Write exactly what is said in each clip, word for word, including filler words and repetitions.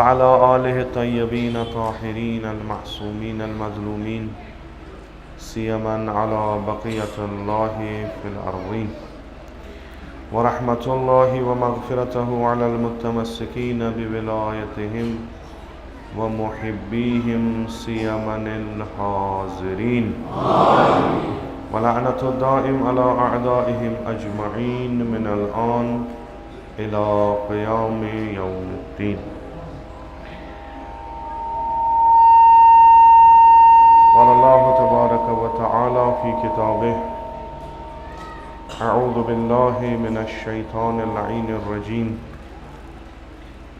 على آله الطيبين الطاهرين المعصومين المظلومين، سيما على بقية الله في الأرضين. ورحمة الله ومغفرته على المتمسكين بولايتهم ومحبيهم سيما الحاضرين. ولعنة الدائم على أعدائهم أجمعين من الآن إلى قيام يوم الدين. قال الله تبارك وتعالى في كتابه: أعوذ بالله من الشيطان اللعين الرجيم.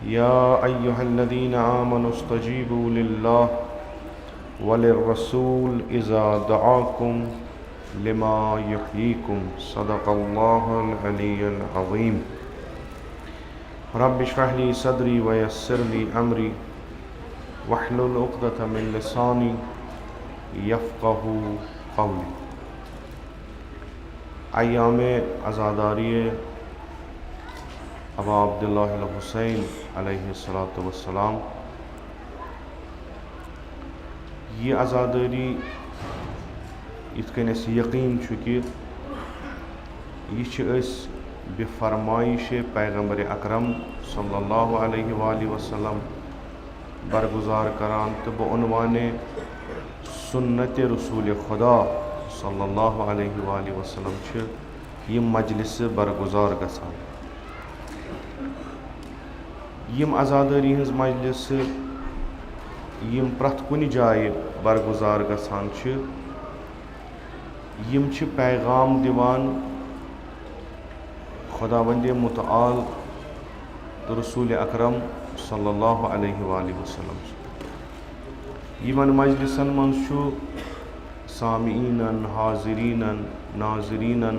يا أيها الذين آمنوا استجيبوا لله وللرسول إذا دعاكم لما يحييكم. صدق الله العلي العظيم. رب اشرح لي صدري ويسر لي أمري واحلل عقدة من لساني يفقه قولي. ایام عزاداری ابا عبداللہ الحسین علیہ الصلوۃ والسلام۔ یہ عزاداری، یِتھ کٔنۍ اَسہِ یقین چھُ کہِ یہِ چھِ أسۍ بفرمائش پیغمبر اکرم صلی اللہ علیہ وآلہ وسلم برگزار کران تہٕ بعنوان سنت رسول خدا صلی اللہ علیہ وآلہ وسلم چھِ یِم مجلسہٕ برگزار گژھان۔ یِم عزادٲری ہٕنٛز مجلسہٕ یِم پرٛٮ۪تھ کُنہِ جایہِ برگزار گژھان چھِ، یِم چھِ پیغام دِوان خداوند متعال تہٕ رسول اکرم صلی اللہ علیہ وآلہ وسلم۔ یِمن مجلسن منٛز چھُ سامعیٖنن، حاضریٖنن، ناظریٖنن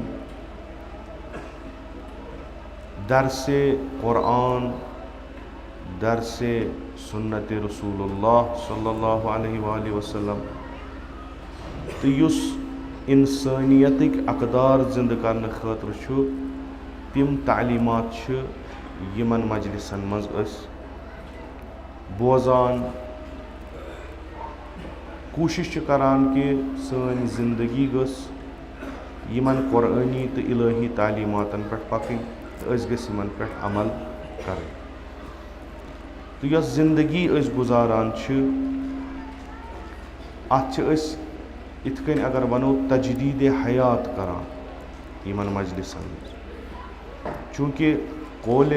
درسِ قرآن، درسِ سنت رسول اللہ صلی اللہ علیہ وآلہ وسلم، تہٕ یُس انسٲنیتٕکۍ اقدار زندٕ کرنہٕ خٲطرٕ چھُ، تِم تعلیمات چھِ یِمن مجلسن منٛز أسۍ بوزان، کوٗشِش چھِ کران کہِ سٲنۍ زندگی گٔژھ یِمن قرآنی تہٕ الہی تعلیماتن پٮ۪ٹھ پکٕنۍ تہٕ أسۍ گٔژھۍ یِمن پٮ۪ٹھ عمل کرٕنۍ۔ تہٕ یۄس زندگی أسۍ گُزاران چھِ، اتھ چھِ أسۍ یِتھ کٔنۍ اگر ونو تجدید حیات کران یِمن مجلسن منٛز۔ چونکہ قول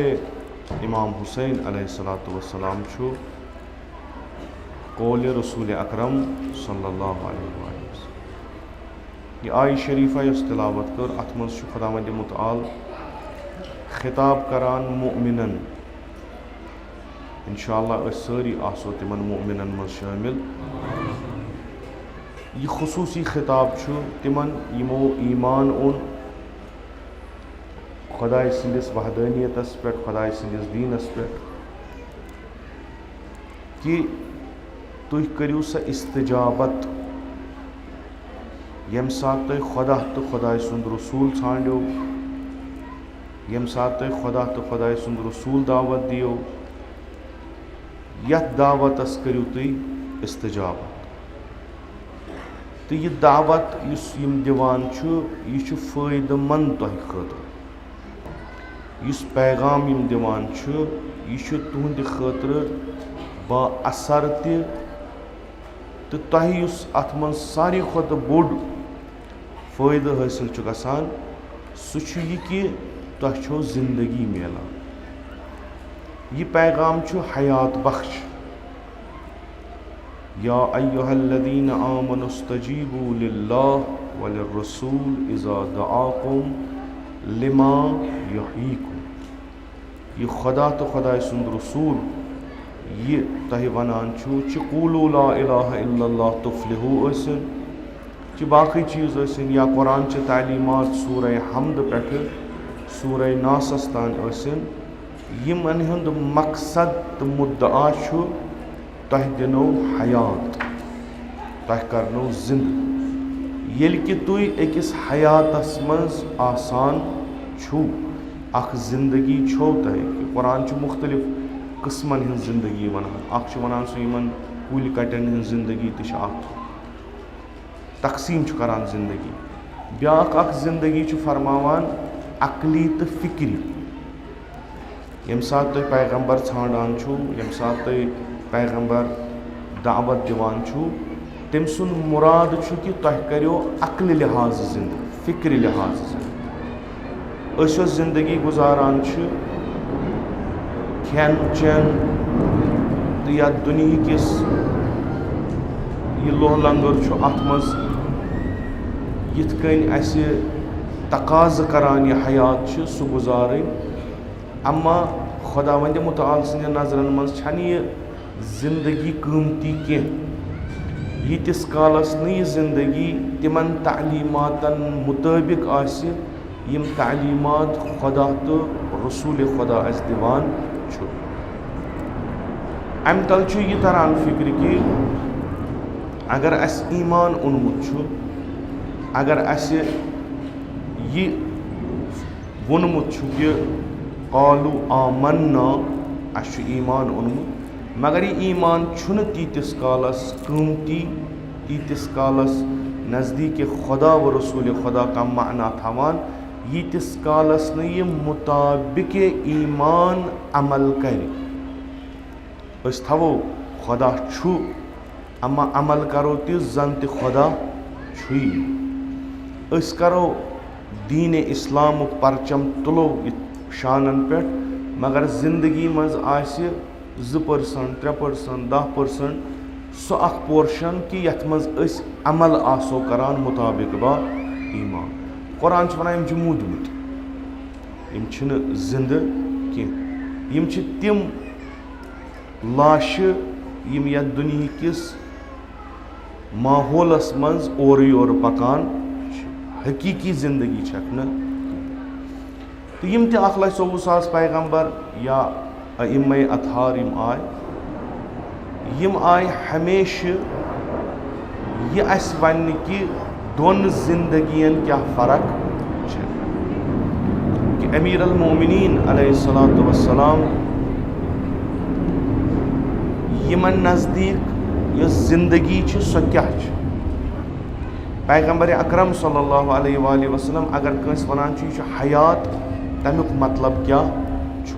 امام حسین علیہ الصلوۃ والسلام چھُ قول رسول اکرم صلی اللہ علیہ وآلہ وسلم۔ یہ آیہ شریفہ یۄس تلاوت کٔر، اتھ منٛز چھُ خداوند متعال خطاب کران مؤمنن۔ انشاءاللہ أسۍ سٲری آسو تِمن مؤمنن منٛز شٲمِل۔ یہ خصوصی خطاب چھُ تِمن یِمو ایمان اوٚن خداے سٕنٛدِس وحدانیتس پٮ۪ٹھ، خداے سٕنٛدِس دیٖنس پٮ۪ٹھ، کہِ تُہۍ کٔرِو سا استجابت۔ ییٚمہِ ساتہٕ تۄہہِ خدا تہٕ خداے سُنٛد رسول ژھانٛڈیو، ییٚمہِ ساتہٕ تۄہہِ خدا تہٕ خداے سُنٛد رسول دعوت دِیو، یتھ دعوتس کٔرِو تُہۍ استجابت۔ تہٕ یہِ دعوت یُس یِم دِوان چھُ، یہِ چھُ فٲیدٕ مند تۄہہِ خٲطرٕ۔ یُس پیغام یِم دِوان چھِ، یہِ چھُ تُہنٛدِ خٲطرٕ با اثر تہِ، تہٕ تۄہہِ یُس اَتھ منٛز ساروی کھۄتہٕ بوٚڑ فٲیدٕ حٲصِل چھُ گژھان، سُہ چھُ یہِ کہِ تۄہہِ چھو زندگی میلان۔ یہِ پیغام چھُ حیات بخش۔ يا أيها الذين آمنوا استجيبوا لله وللرسول إذا دعاكم لما يحييكم۔ یہِ خدا تہٕ خداے سُنٛد رسول یہِ تۄہہِ ونان چھُ، چہِ قولوا لا إله إلا الله تفلحوا ٲسِن، چہِ باقٕے چیٖز ٲسِن، یا قرآن چہِ تعلیمات سورہ حمد پٮ۪ٹھٕ سورہ ناسس تام ٲسِن، یِمن ہُنٛد مقصد تہٕ مدعا چھُ، تۄہہِ دِنو حیات، تۄہہِ کرنو زِندٕ۔ ییٚلہِ کہِ تُہۍ أکِس حیاتس منٛز آسان چھِو، اکھ زندگی چھو تۄہہِ، قرآن چھُ مُختٔلِف قٕسمَن ہٕنٛز زِندگی وَنان۔ اَکھ چھُ وَنان سُہ یِمَن کُلۍ کَٹٮ۪ن ہٕنٛز زِندگی تہِ چھِ اَکھ۔ تقسیٖم چھُ کَران زِندگی۔ بیٛاکھ اَکھ زِندگی چھُ فرماوان عقلی تہٕ فِکری۔ ییٚمہِ ساتہٕ تُہۍ پیغمبر ژھانٛڈان چھُو، ییٚمہِ ساتہٕ تُہۍ پیغمبر دعوت دِوان چھُو، تٔمۍ سُنٛد مُراد چھُ کہِ تۄہہِ کٔرِو عقلہِ لحاظہٕ زِندٕ، فِکرِ لحاظہٕ زِندٕ۔ أسۍ یۄس زِندگی گُزاران چھِ، کھٮ۪ن چٮ۪ن تہٕ یَتھ دُنیہِکِس یہِ لوہ لنگر چھُ، اَتھ منٛز یِتھ کٔنۍ اَسہِ تقاضہٕ کران یہِ حیات چھِ، سُہ گُزارٕنۍ۔ اما خداوندِ مُتعال سٕنٛدٮ۪ن نظرن منٛز چھَنہٕ یہِ زِندگی قۭمتی کینٛہہ، ییٖتِس کالس نہٕ یہِ زِندگی تِمن تعلیٖماتن مُطٲبِق آسہِ، یِم تعلیٖمات خدا تہٕ رسوٗلِ خدا اَسہِ دِوان چھُ۔ اَمہِ تل چھُ یہِ تران فِکرِ کہِ اگر اَسہِ ایٖمان اوٚنمُت چھُ، اگر اَسہِ یہِ ووٚنمُت چھُ کہِ قالوا آمنا، اَسہِ چھُ ایٖمان اوٚنمُت، مگر یہِ ایٖمان چھُنہٕ تیٖتِس کالس قۭمتی، تیٖتِس کالس نزدیٖکِ خدا و رسوٗلِ خدا کانٛہہ معنی تھاوان، ییٖتِس کالس نہٕ یہِ مُطابِقِ ایٖمان عمل کرِ۔ أسۍ تھاوو خدا چھُ، اما عمل کرو تہِ زن تہِ خدا چھُے۔ أسۍ کرو دیٖنِ اسلامُک پرچم تُلو یہِ شانن پٮ۪ٹھ، مگر زندگی منٛز آسہِ زٕ پٔرسنٹ، ترٛےٚ پٔرسنٹ، دَہ پٔرسنٹ سُہ اکھ پورشن کہِ یتھ منٛز أسۍ عمل آسو کران مُطابق با ایٖمان۔ قرآن چھُ ونان، یِم چھِ موٗدمٕتۍ، یِم چھِنہٕ زِندٕ کینٛہہ۔ یِم چھِ تِم لاشہِ، یِم یَتھ دُنیہکِس ماحولَس منٛز اورٕ یورٕ پَکان چھِ، حقیٖقی زِندگی چھَکھ نہٕ۔ تہٕ یِم تہِ اَکھ لَچھ ژوٚوُہ ساس پیغمبر یا ائمہ اطہار یِم آے، یِم آے ہمیشہِ یہِ اَسہِ وَننہٕ کہِ دۄن زندگین کیٛاہ فرق چھِ، کہِ امیر المومنین علیہ الصلوۃ والسلام یِمن نزدیٖک یۄس زندگی چھِ، سۄ کیٛاہ چھِ؟ پیغمبر اکرم صلی اللہ علیہ وآلہ وسلم اگر کٲنٛسہِ وَنان چھُ، یہِ چھُ حیات، تَمیُک مطلب کیٛاہ چھُ؟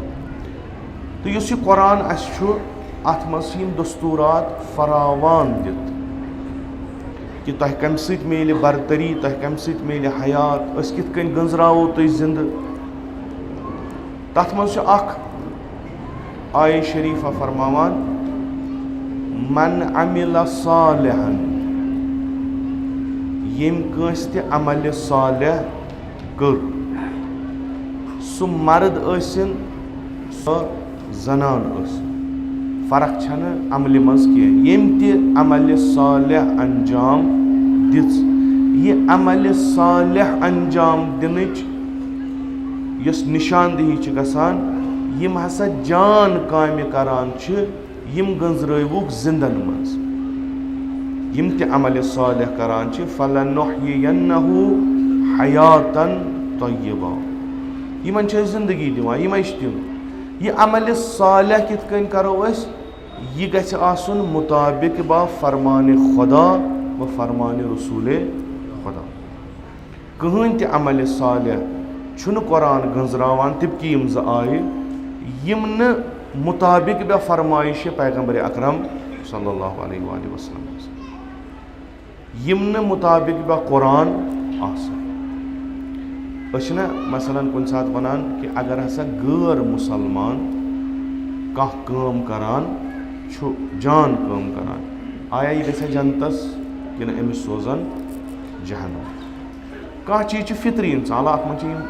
تہٕ یُس یہِ قرآن اَسہِ چھُ، اَتھ منٛز چھِ یِم دستوٗرات فراوان دِتھ کہِ تۄہہِ کَمہِ سۭتۍ میلہِ برتری، تۄہہِ کَمہِ سۭتۍ میلہِ حیات، أسۍ کِتھ کٔنۍ گٔنٛزراوو تُہۍ زِندٕ۔ تَتھ منٛز چھُ اَکھ آیہِ شریٖفہ فرماوان، "من عمل صالحا"، ییٚمۍ کٲنٛسہِ تہِ عملِ صالح کٔر، سُہ مرد ٲسِن، سۄ زنان ٲسِن، فرق چھنہٕ عملہِ منٛز کینٛہہ۔ ییٚمۍ تہِ عملِ صالح انجام دِژ، یہِ عملِ صالح انجام دِنٕچ یۄس نشاندہی چھِ گژھان، یِم ہسا جان کامہِ کران چھِ، یِم گٔنٛزرٲوُکھ زِندَن منٛز۔ یِم تہِ عملِ صالح کران چھِ، "فَلَنُحْيِيَنَّهُ حَيَاتًا طَيِّبَةً"۔ یِمن چھِ أسۍ زندگی دِوان، یِمے چھِ تِم۔ یہِ عملِ صالح کِتھ کٔنۍ کرو أسۍ؟ یہِ گژھِ آسُن مُطابِق با فرمانِ خدا و فرمانِ رسوٗلِ خدا۔ کٕہٕنۍ تہِ عملِ صالح چھُنہٕ قرآن گٔنٛزراوان، تِبقی یِم زٕ آیہِ، یِم نہٕ مُطابِق بہ فرمایشِ پیغمبر اکرم صلی اللہ علیہ وآلہ وسلم آسن، یِم نہٕ مُطابِق بہ قرآن آسن۔ أسۍ چھِنہ مثلاً کُنہِ ساتہٕ وَنان کہِ اگر ہسا غٲر مُسلمان کانٛہہ کٲم کران چھُ، جان کٲم کران، آیا یہِ گژھِ جنتس کِنہٕ أمِس سوزن جہنم؟ کانٛہہ چیٖز چھُ فطری اِنسان، اَتھ منٛز چھِ یِم،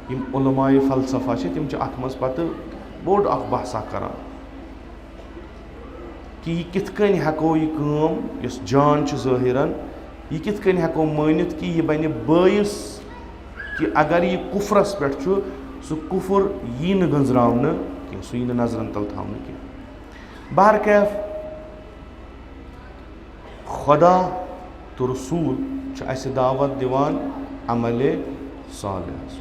یِم علماء فلسفہ چھِ، تِم چھِ اَتھ منٛز پَتہٕ بوٚڑ اَکھ بحثا کَران کہِ یہِ کِتھ کٔنۍ ہٮ۪کو یہِ کٲم، یۄس جان چھِ ظٲہِرَن، یہِ کِتھ کٔنۍ ہٮ۪کو مٲنِتھ کہِ یہِ بَنہِ بٲعث کہِ اگر یہِ کُفرَس پٮ۪ٹھ چھُ، سُہ کُفُر یی نہٕ گٔنٛزراونہٕ کینٛہہ، سُہ یی نہٕ نظرَن تَل تھاونہٕ کینٛہہ۔ بہرکیف، خدا تہٕ رسول چھِ اَسہِ دعوت دِوان عملِ صالحس۔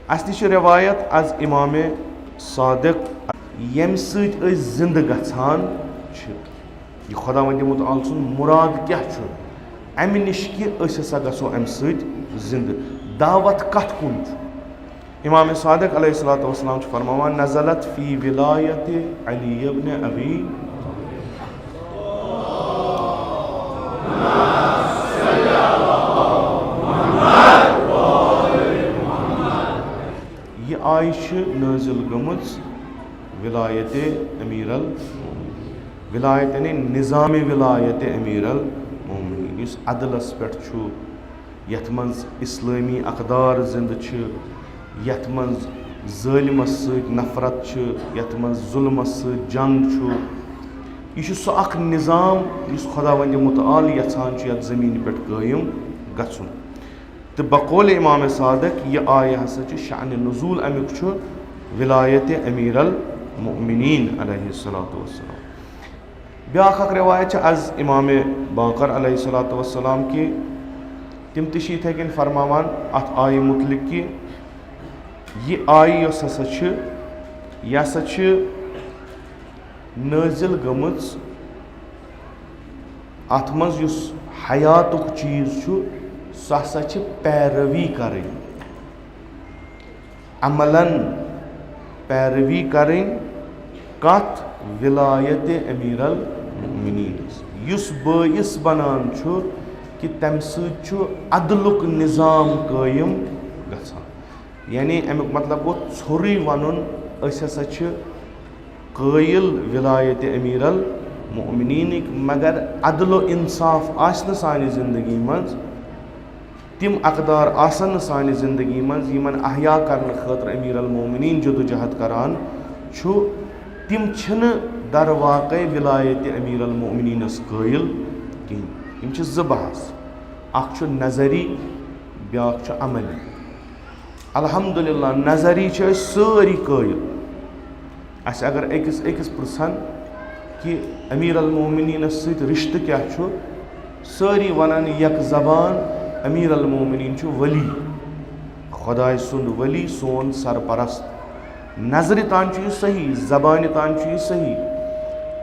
اَسہِ نِش چھِ روایت از امام صادق۔ ییٚمہِ سۭتۍ أسۍ زِندٕ گژھان چھِ۔ یہِ خۄداوندِ مُتعال سُنٛد مُراد کیٛاہ چھُ اَمہِ نِش کہِ أسۍ ہسا گژھو اَمہِ سۭتۍ زِندٕ؟ دعوت کَتھ کُن چھُ؟ امام صادق علیہ الصلوۃ والسلام چھُ فرماوان، نزلت فی ولایت علی ابن ابی۔ یہِ آیہِ چھِ نٲزِل گٔمٕژ ولایت امیر ال ولایت یعنی نظام ولایت امیر المومنین، یُس عدلس پٮ۪ٹھ چھُ، یَتھ منٛز اسلٲمی اقدار زِندٕ چھِ، یَتھ منٛز ظٲلمس سۭتۍ نفرت چھِ، یَتھ منٛز ظُلمس سۭتۍ جنگ چھُ۔ یہِ چھُ سُہ اکھ نظام یُس خۄداوندِ مُتعال یژھان چھُ یَتھ زٔمیٖنہِ پٮ۪ٹھ قٲیِم گژھُن۔ تہٕ بقول امام صادق، یہِ آیہِ ہسا چھِ شأن نزول اَمیُک چھُ ولایت امیر المؤمنین علیہ الصلوۃ والسلام۔ بیٛاکھ اکھ روایت چھِ از امام باقر علیہ الصلوۃ والسلام کہِ تِم تہِ چھِ یِتھَے کٔنۍ فرماوان اَتھ آیہِ مُتعلق کہِ یہِ آیہِ یۄس ہسا چھِ، یہِ ہسا چھِ نٲزِل گٔمٕژ، اَتھ منٛز یُس حیاتُک چیٖز چھُ، سُہ ہسا چھِ پیروی کَرٕنۍ، عملاً پیروی کَرٕنۍ۔ کَتھ؟ ولایت امیر المؤمنین، یُس بٲعث بنان چھُ کہِ تَمہِ سۭتۍ چھُ عدلُک نظام قٲیِم گژھان۔ یعنی اَمیُک مطلب گوٚو ژھوٚرُے وَنُن، أسۍ ہسا چھِ قٲیِل ولایت امیر المؤمنینٕکۍ، مگر عدل و انصاف آسہِ نہٕ سانہِ زندگی منٛز، تِم اقدار آسن نہٕ سانہِ زندگی منٛز، یِمن احیا کرنہٕ خٲطرٕ امیر المؤمنین جدوجہد کران چھُ، تِم چھِنہٕ در واقع ولایت امیر المؤمنینس قٲیِل کِہیٖنۍ۔ یِم چھِ زٕ بحث، اکھ چھُ نظری، بیٛاکھ چھُ عملی۔ الحمدللہ، نظری چھِ أسۍ سٲری قٲیِل۔ اَسہِ اگر أکِس أکِس پرٛژھن کہِ امیر المومنینس سۭتۍ رشتہٕ کیٛاہ چھُ، سٲری ونن یک زبان، امیر المومنین چھُ ولی، خۄداے سُنٛد ولی، سون سرپرست۔ نظرِ تام چھُ یہِ صحیح، زبانہِ تام چھُ یہِ صحیح،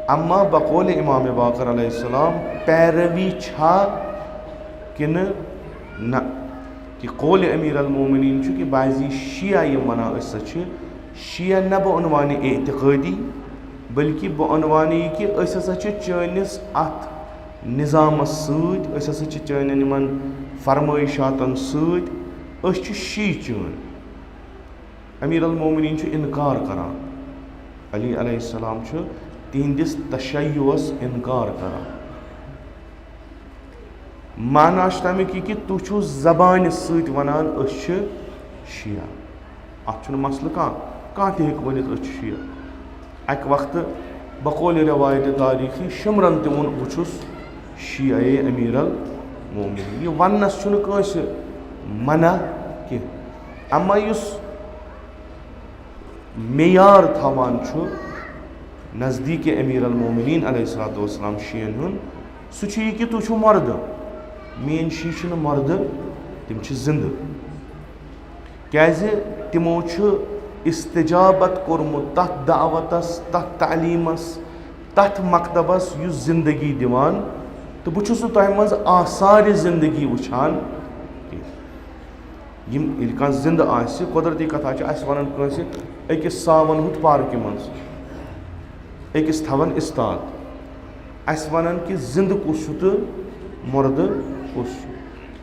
اما بقول امام باقر علیہ السلام پیروی چھا کِنہٕ نہ؟ کہِ قول امیر المومنین چھُ کہِ بعضی شیعہ یِم ونان أسۍ ہسا چھِ شیعہ، نہ بعنوانِ اعتقٲدی، بلکہِ بعنوانِ یہِ کہِ أسۍ ہسا چھِ چٲنِس اتھ نظامس سۭتۍ، أسۍ ہسا چھِ چٲنٮ۪ن یِمن فرمٲیشاتن سۭتۍ، أسۍ چھِ شیعہ چٲنۍ۔ امیر المومنین چھُ انکار کران، علی علیہ السلام چھُ تِہنٛدِس تشیعس انکار کران۔ معنی چھُ تَمیُک یہِ کہِ تُہۍ چھِو زبانہِ سۭتۍ وَنان أسۍ چھِ شیعہ۔ اَتھ چھُنہٕ مسلہٕ کانٛہہ، کانٛہہ تہِ ہیٚکہِ ؤنِتھ أسۍ چھِ شیعہ۔ اَکہِ وقتہٕ بقولِ روایتِ تاریٖخی شِمرَن تہِ ووٚن بہٕ چھُس شیعہ اے امیر المومنین۔ یہِ وَننَس چھُنہٕ کٲنٛسہِ منع کینٛہہ۔ اما یُس معیار تھاوان چھُ نزدیٖک امیر المومنین علیہ الصلوۃ والسلام شیعن ہُنٛد، سُہ چھُ یہِ کہِ تُہۍ چھِو مردٕ، میٲنۍ شیعہ چھِنہٕ مردٕ، تِم چھِ زِندٕ۔ کیازِ؟ تِمو چھُ استجابت کوٚرمُت تَتھ دعوتس، تَتھ تعلیٖمس، تَتھ مکتبس یُس زندگی دِوان، تہٕ بہٕ چھُس نہٕ تۄہہِ منٛز آثارِ زندگی وٕچھان کینٛہہ۔ یِم ییٚلہِ کانٛہہ زِندٕ آسہِ، قۄدرتی کَتھا چھِ اَسہِ وَنان کٲنٛسہِ أکِس ساوَن ہُتھ پارکہِ منٛز، أکِس تھاوَن اِستاد، اَسہِ وَنان کہِ زِندٕ کُس چھُ تہٕ مُردٕ کُس چھُ۔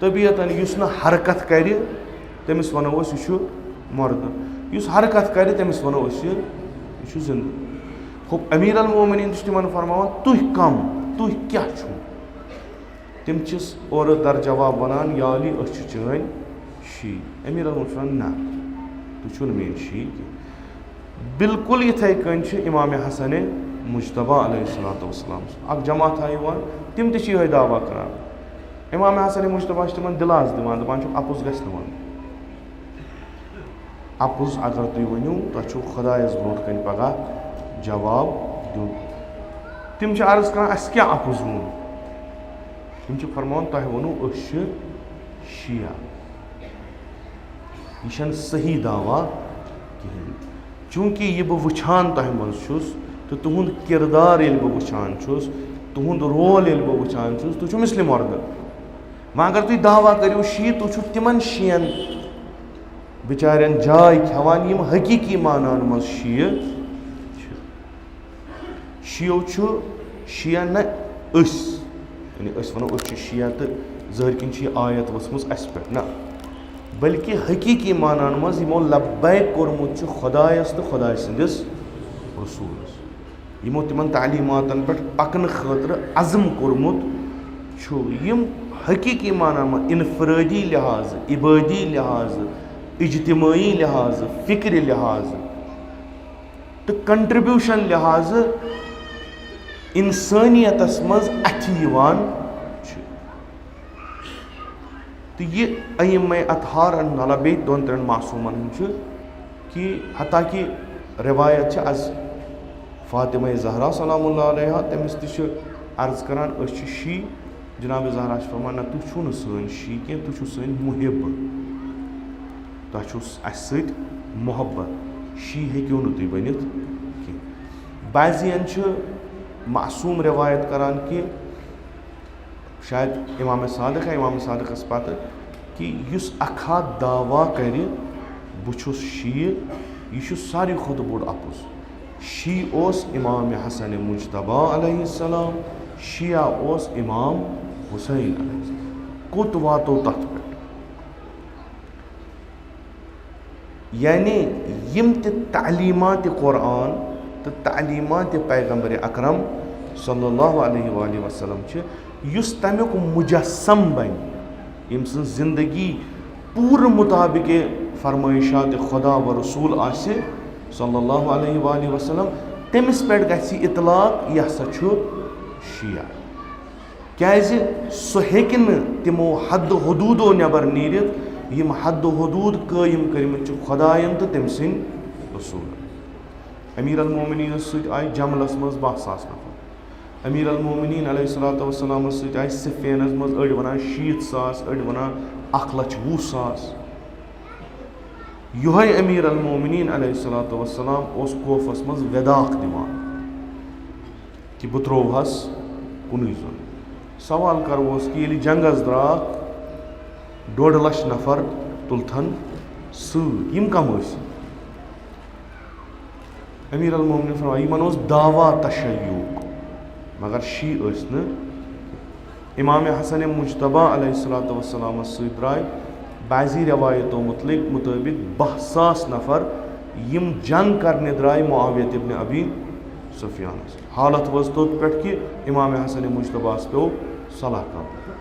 طبیعتاً یُس نہٕ حرکت کَرِ، تٔمِس وَنو أسۍ یہِ چھُ مُردٕ، یُس حرکت کَرِ، تٔمِس وَنو أسۍ یہِ، یہِ چھُ زِندٕ۔ خوب، امیر المومنین چھُ تِمن فرماوان، تُہۍ کم، تُہۍ کیٛاہ چھِو؟ تِم چھِس اورٕ در جواب ونان، یا علی، أسۍ چھِ چٲنۍ شیعہ۔ امیر المومنین چھُ ونان، نہ، تُہۍ چھِو نہٕ میٲنۍ شیعہ کینٛہہ۔ بالکل یِتھے کٔنۍ چھِ امام حسن مجتبیٰ علیہ الصلوۃ والسلام اکھ جماعت یِوان، تِم تہِ چھِ یِہوٚے دعویٰ کران۔ امام حسن مجتبیٰ چھِ تِمن دِلاس دِوان، دپان چھُکھ، اپُز گژھِ نہٕ ونُن۔ اپُز اگر تُہۍ ؤنِو، تۄہہِ چھُو خۄدایَس برونٛٹھ کَنہِ پگاہ جواب دیُن۔ تِم چھِ عرض کران، اَسہِ کیٛاہ اپُز ووٚن؟ تِم چھِ فرماوان، تۄہہِ ووٚنوُ أسۍ چھِ شیعہ۔ یہِ چھَنہٕ صحیح دعویٰ کِہیٖنۍ۔ چونکہ یہِ بہٕ وٕچھان تۄہہِ منٛز چھُس تہٕ تُہُنٛد کِردار ییٚلہِ بہٕ وٕچھان چھُس، تُہُنٛد رول ییٚلہِ بہٕ وٕچھان چھُس، تُہۍ چھِو مِثلِ مردٕ۔ وۄنۍ اگر تُہۍ دعویٰ کٔرِو شیعہ، تُہۍ چھِو تِمن شیعن بِچارٮ۪ن جاے کھٮ۪وان، یِم حقیٖقی معناہن منٛز شیعہ چھِ۔ شیعو چھُ، شیعہ نہ أسۍ، یعنی أسۍ وَنو أسۍ چھِ شیعہ تہٕ ظٲہِر کِنۍ چھِ یہِ آیت ؤژھمٕژ اَسہِ پٮ۪ٹھ، نہ، بلکہِ حقیٖقی معناہن منٛز یِمو لبیک کوٚرمُت چھُ خۄدایَس تہٕ خۄداے سٕنٛدِس رسوٗلَس، یِمو تِمن تعلیٖماتن پٮ۪ٹھ پکنہٕ خٲطرٕ عزم کوٚرمُت چھُ، یِم حقیٖقی معناہن منٛز انفرٲدی لحاظہٕ، عبٲدی لحاظہٕ، اجتمٲعی لحاظہٕ، فکرِ لحاظہٕ تہٕ کنٹریبیوشن لحاظہٕ انسٲنیتس منٛز اتھِ یِوان چھِ۔ تہٕ یہِ ائمہ اطہارن، نلہ بیٚیہِ دۄن ترٛٮ۪ن معصومن ہُنٛد چھُ، کہِ حتیٰ کہِ روایت چھِ از فاطمہ زہرا سلام اللہ علیہا، تٔمِس تہِ چھِ عرض کران، أسۍ چھِ شیعہ۔ جناب زہرا چھِ فرمان، نہ، تُہۍ چھِو نہٕ سٲنۍ شیعہ کینٛہہ، تُہۍ چھِو سٲنۍ محب، تۄہہِ چھُو اَسہِ سۭتۍ محبت، شیعہ ہیٚکِو نہٕ تُہۍ بٔنِتھ کینٛہہ۔ بعضین چھِ معصوم روایت کران کہِ شاید امام صادق یا امام صادقس پتہٕ، کہِ یُس اکھ ہتھ دعویٰ کرِ، بہٕ چھُس شیعہ، یہِ چھُ ساروی کھۄتہٕ بوٚڑ اپُز۔ شیعہ اوس امام حسن مجتبیٰ علیہ السلام، شیعہ اوس امام حسین علیہ السلام۔ کوٚت واتو تتھ پٮ۪ٹھ؟ یعنی یِم تہِ تعلیٖمات قرآن تہٕ تعلیٖمات پیغمبر اکرم صلی اللہ علیہ وآلہ وسلم چھِ، یُس تَمیُک مجسم بنہِ، ییٚمۍ سٕنٛز زندگی پوٗرٕ مطابق فرمٲیشات خدا و رسول آسہِ صلی اللہ علیہ وآلہ وسلم، تٔمِس پٮ۪ٹھ گژھِ اطلاق، یہِ ہسا چھُ شیعہ۔ کیازِ سُہ ہیٚکہِ نہٕ تِمو حد حدوٗدو نٮ۪بر نیٖرِتھ، یِم حد حدوٗد قٲیِم کٔرمٕتۍ چھِ خۄدایَن تہٕ تٔمۍ سٕنٛدۍ رسوٗلن۔ امیر المومنینس سۭتۍ آیہِ جملس منٛز باہ ساس نفر۔ امیر المومنین علیہ الصلوۃ والسلامس سۭتۍ آیہِ صفینس منٛز أڑۍ ونان شیٖتھ ساس، أڑۍ ونان اکھ لچھ وُہ ساس۔ یِہوٚے امیر المومنین علیہ الصلوۃ والسلام اوس کوفس منٛز وِداق دِوان کہِ بہٕ ترٛووہس کُنُے زوٚن۔ سوال کرٕ ہوس کہِ ییٚلہِ جنگس درٛاکھ، ڈۄڈ لچھ نفر تُلتھن سۭتۍ، یِم کم ٲسۍ؟ امیر المومنین فرمایا، یِمن اوس دعویٰ تشیعُک، مگر شیعہ ٲسۍ نہٕ۔ امام حسن مجتبیٰ علیہ الصلوۃ والسلامس سۭتۍ درٛاے بعضی روایتو متعلق، مطٲبق باہ ساس نفر، یِم جنگ کرنہِ درٛاے معاویت ابن ابی سفیانس۔ حالت وٲژ توٚت پٮ۪ٹھ کہِ امام حسن مجتبیٰ ہس پیوٚو صلح کرُن۔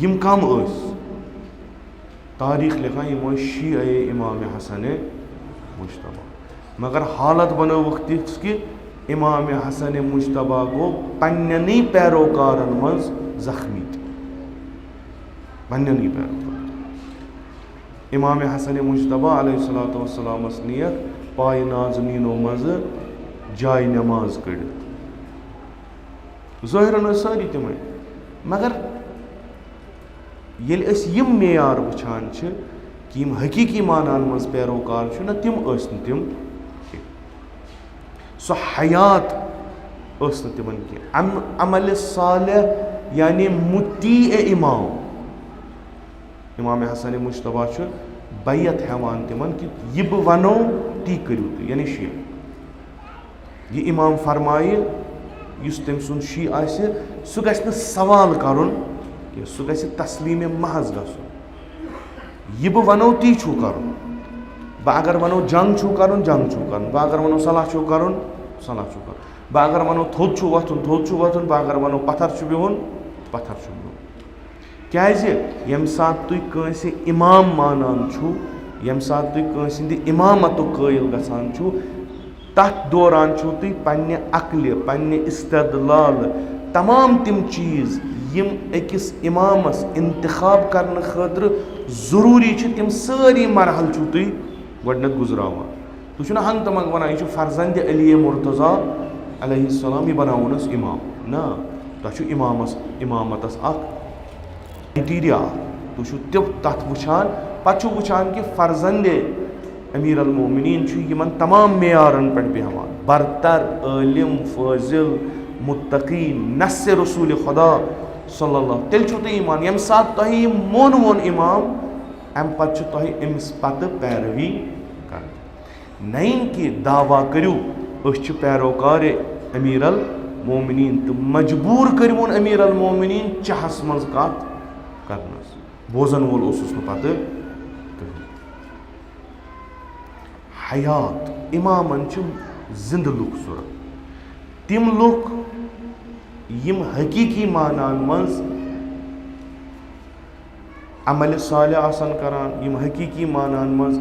یِم کم ٲسۍ؟ تاریخ لیکھان، یِم ٲسۍ شیعہ امام حسن مجتبیٰ، مگر حالت بنٲوٕکھ تِژھ کہِ امام حسن مجتبیٰ گوٚو پننٮ۪نٕے پیروکارن منٛز زخمی تہِ۔ پننٮ۪نٕے پیروکارن۔ امام حسن مجتبیٰ علیہ الصلوۃ والسلامس نِیَکھ پایہِ نازنینو منٛزٕ جاے نماز کٔڑِتھ۔ ظٲہرن ٲسۍ سٲری تِمے، مگر ییٚلہِ أسۍ یِم معیار وٕچھان چھِ کہِ یِم حقیٖقی معناہن منٛز پیروکار چھِ، نہ، تِم ٲسۍ نہٕ تِم کینٛہہ۔ سۄ حیات ٲس نہٕ تِمن کینٛہہ۔ عم-، عمل صالح یعنی مطیع امام۔ امام حسن مجتبیٰ چھُ بیعت ہٮ۪وان تِمن کہِ یہِ بہٕ وَنو، تی کٔرِو تُہۍ، یعنی شیعہ۔ یہِ امام فرمایہِ، یُس تٔمۍ سُنٛد شیعہ آسہِ، سُہ گژھِ نہٕ سوال کرُن کینٛہہ، سُہ گژھِ تسلیٖم محض گژھُن۔ یہِ بہٕ وَنو، تی چھُو کرُن۔ بہٕ اگر وَنو جنگ چھُو کرُن، جنگ چھُو کرُن۔ بہٕ اگر وَنو صلح چھُو کرُن، صلح چھُو کرُن۔ بہٕ اگر وَنو تھوٚد چھُو وۄتھُن، تھوٚد چھُو وۄتھُن۔ بہٕ اگر وَنو پتھر چھُ بِہُن، پتھر چھُ بِہُن۔ کیازِ ییٚمہِ ساتہٕ تُہۍ کٲنٛسہِ امام مانان چھُو، ییٚمہِ ساتہٕ تُہۍ کٲنٛسہِ ہٕنٛدِ امامتُک قٲیِل گژھان چھُو، تَتھ دوران چھُو تُہۍ پننہِ عقلہِ، پننہِ استدلال، تمام تِم چیٖز یِم أکِس امامس انتخاب کرنہٕ خٲطرٕ ضروٗری چھِ، تِم سٲری مرحلہٕ چھِو تُہۍ گۄڈٕنٮ۪تھ گُزراوان۔ تُہۍ چھِو نہٕ ہنٛگ تہٕ منٛگ ونان، یہِ چھُ فرزند علی مرتضیٰ علیہ السلام، یہِ بناوون أسۍ امام۔ نہ، تۄہہِ چھُ امامس، امامتس اکھ criteria، تُہۍ چھِو تہِ تَتھ وٕچھان، پَتہٕ چھِو وٕچھان کہِ فرزندِ امیر المومنین چھُ یِمن تمام معیارن پٮ۪ٹھ بیہوان، برتر، عٲلم، فٲضل، متقی، نص رسول خدا صلی اللہ۔ تیٚلہِ چھُو تۄہہِ ایمان، ییٚمہِ ساتہٕ تۄہہِ یہِ مونوُن امام، امہِ پتہٕ چھُ تۄہہِ أمِس پتہٕ پیروی کرٕنۍ۔ نہ یِن کہِ دعویٰ کٔرِو أسۍ چھِ پیروکار امیر المومنین، تہٕ مجبور کٔرِوُن امیر المومنین چاہس منٛز کتھ کرنس۔ بوزن وول اوسُس نہٕ پتہٕ کٕہٕنۍ۔ حیات، امامن چھِ زندٕ لُکھ ضرورت۔ تِم لُکھ یِم حقیقی معنان منٛز عمل صالح آسن کران، یِم حقیقی معنان منٛز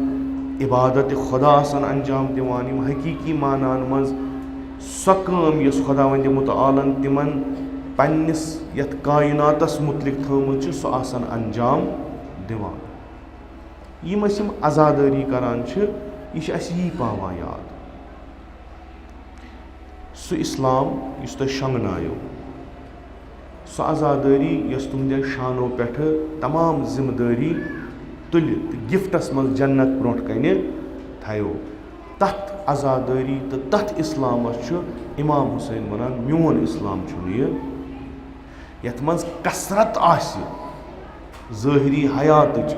عبادت خدا آسن انجام دِوان، یِم حقیقی معنان منٛز سۄ کٲم یۄس خداوندِ متعالن تِمن پننِس یتھ کائناتس متعلق تھٲومٕژ چھِ، سۄ آسن انجام دِوان۔ یِم أسۍ یِم عزادٲری کران چھِ، یہِ چھِ اَسہِ یی پاوان یاد۔ سُہ اسلام یُس تۄہہِ شۄنٛگنایو، سۄ عزادٲری یۄس تُہنٛدِ شانو پٮ۪ٹھٕ تمام ذمہٕ دٲری تُلہِ تہٕ گفٹس منٛز جنت برونٛٹھ کنہِ تھایو، تتھ عزادٲری تہٕ تتھ اسلامس چھُ امام حسین ونان، میون اسلام چھُنہٕ یہِ۔ یتھ منٛز کثرت آسہِ ظٲہری حیاتٕچ،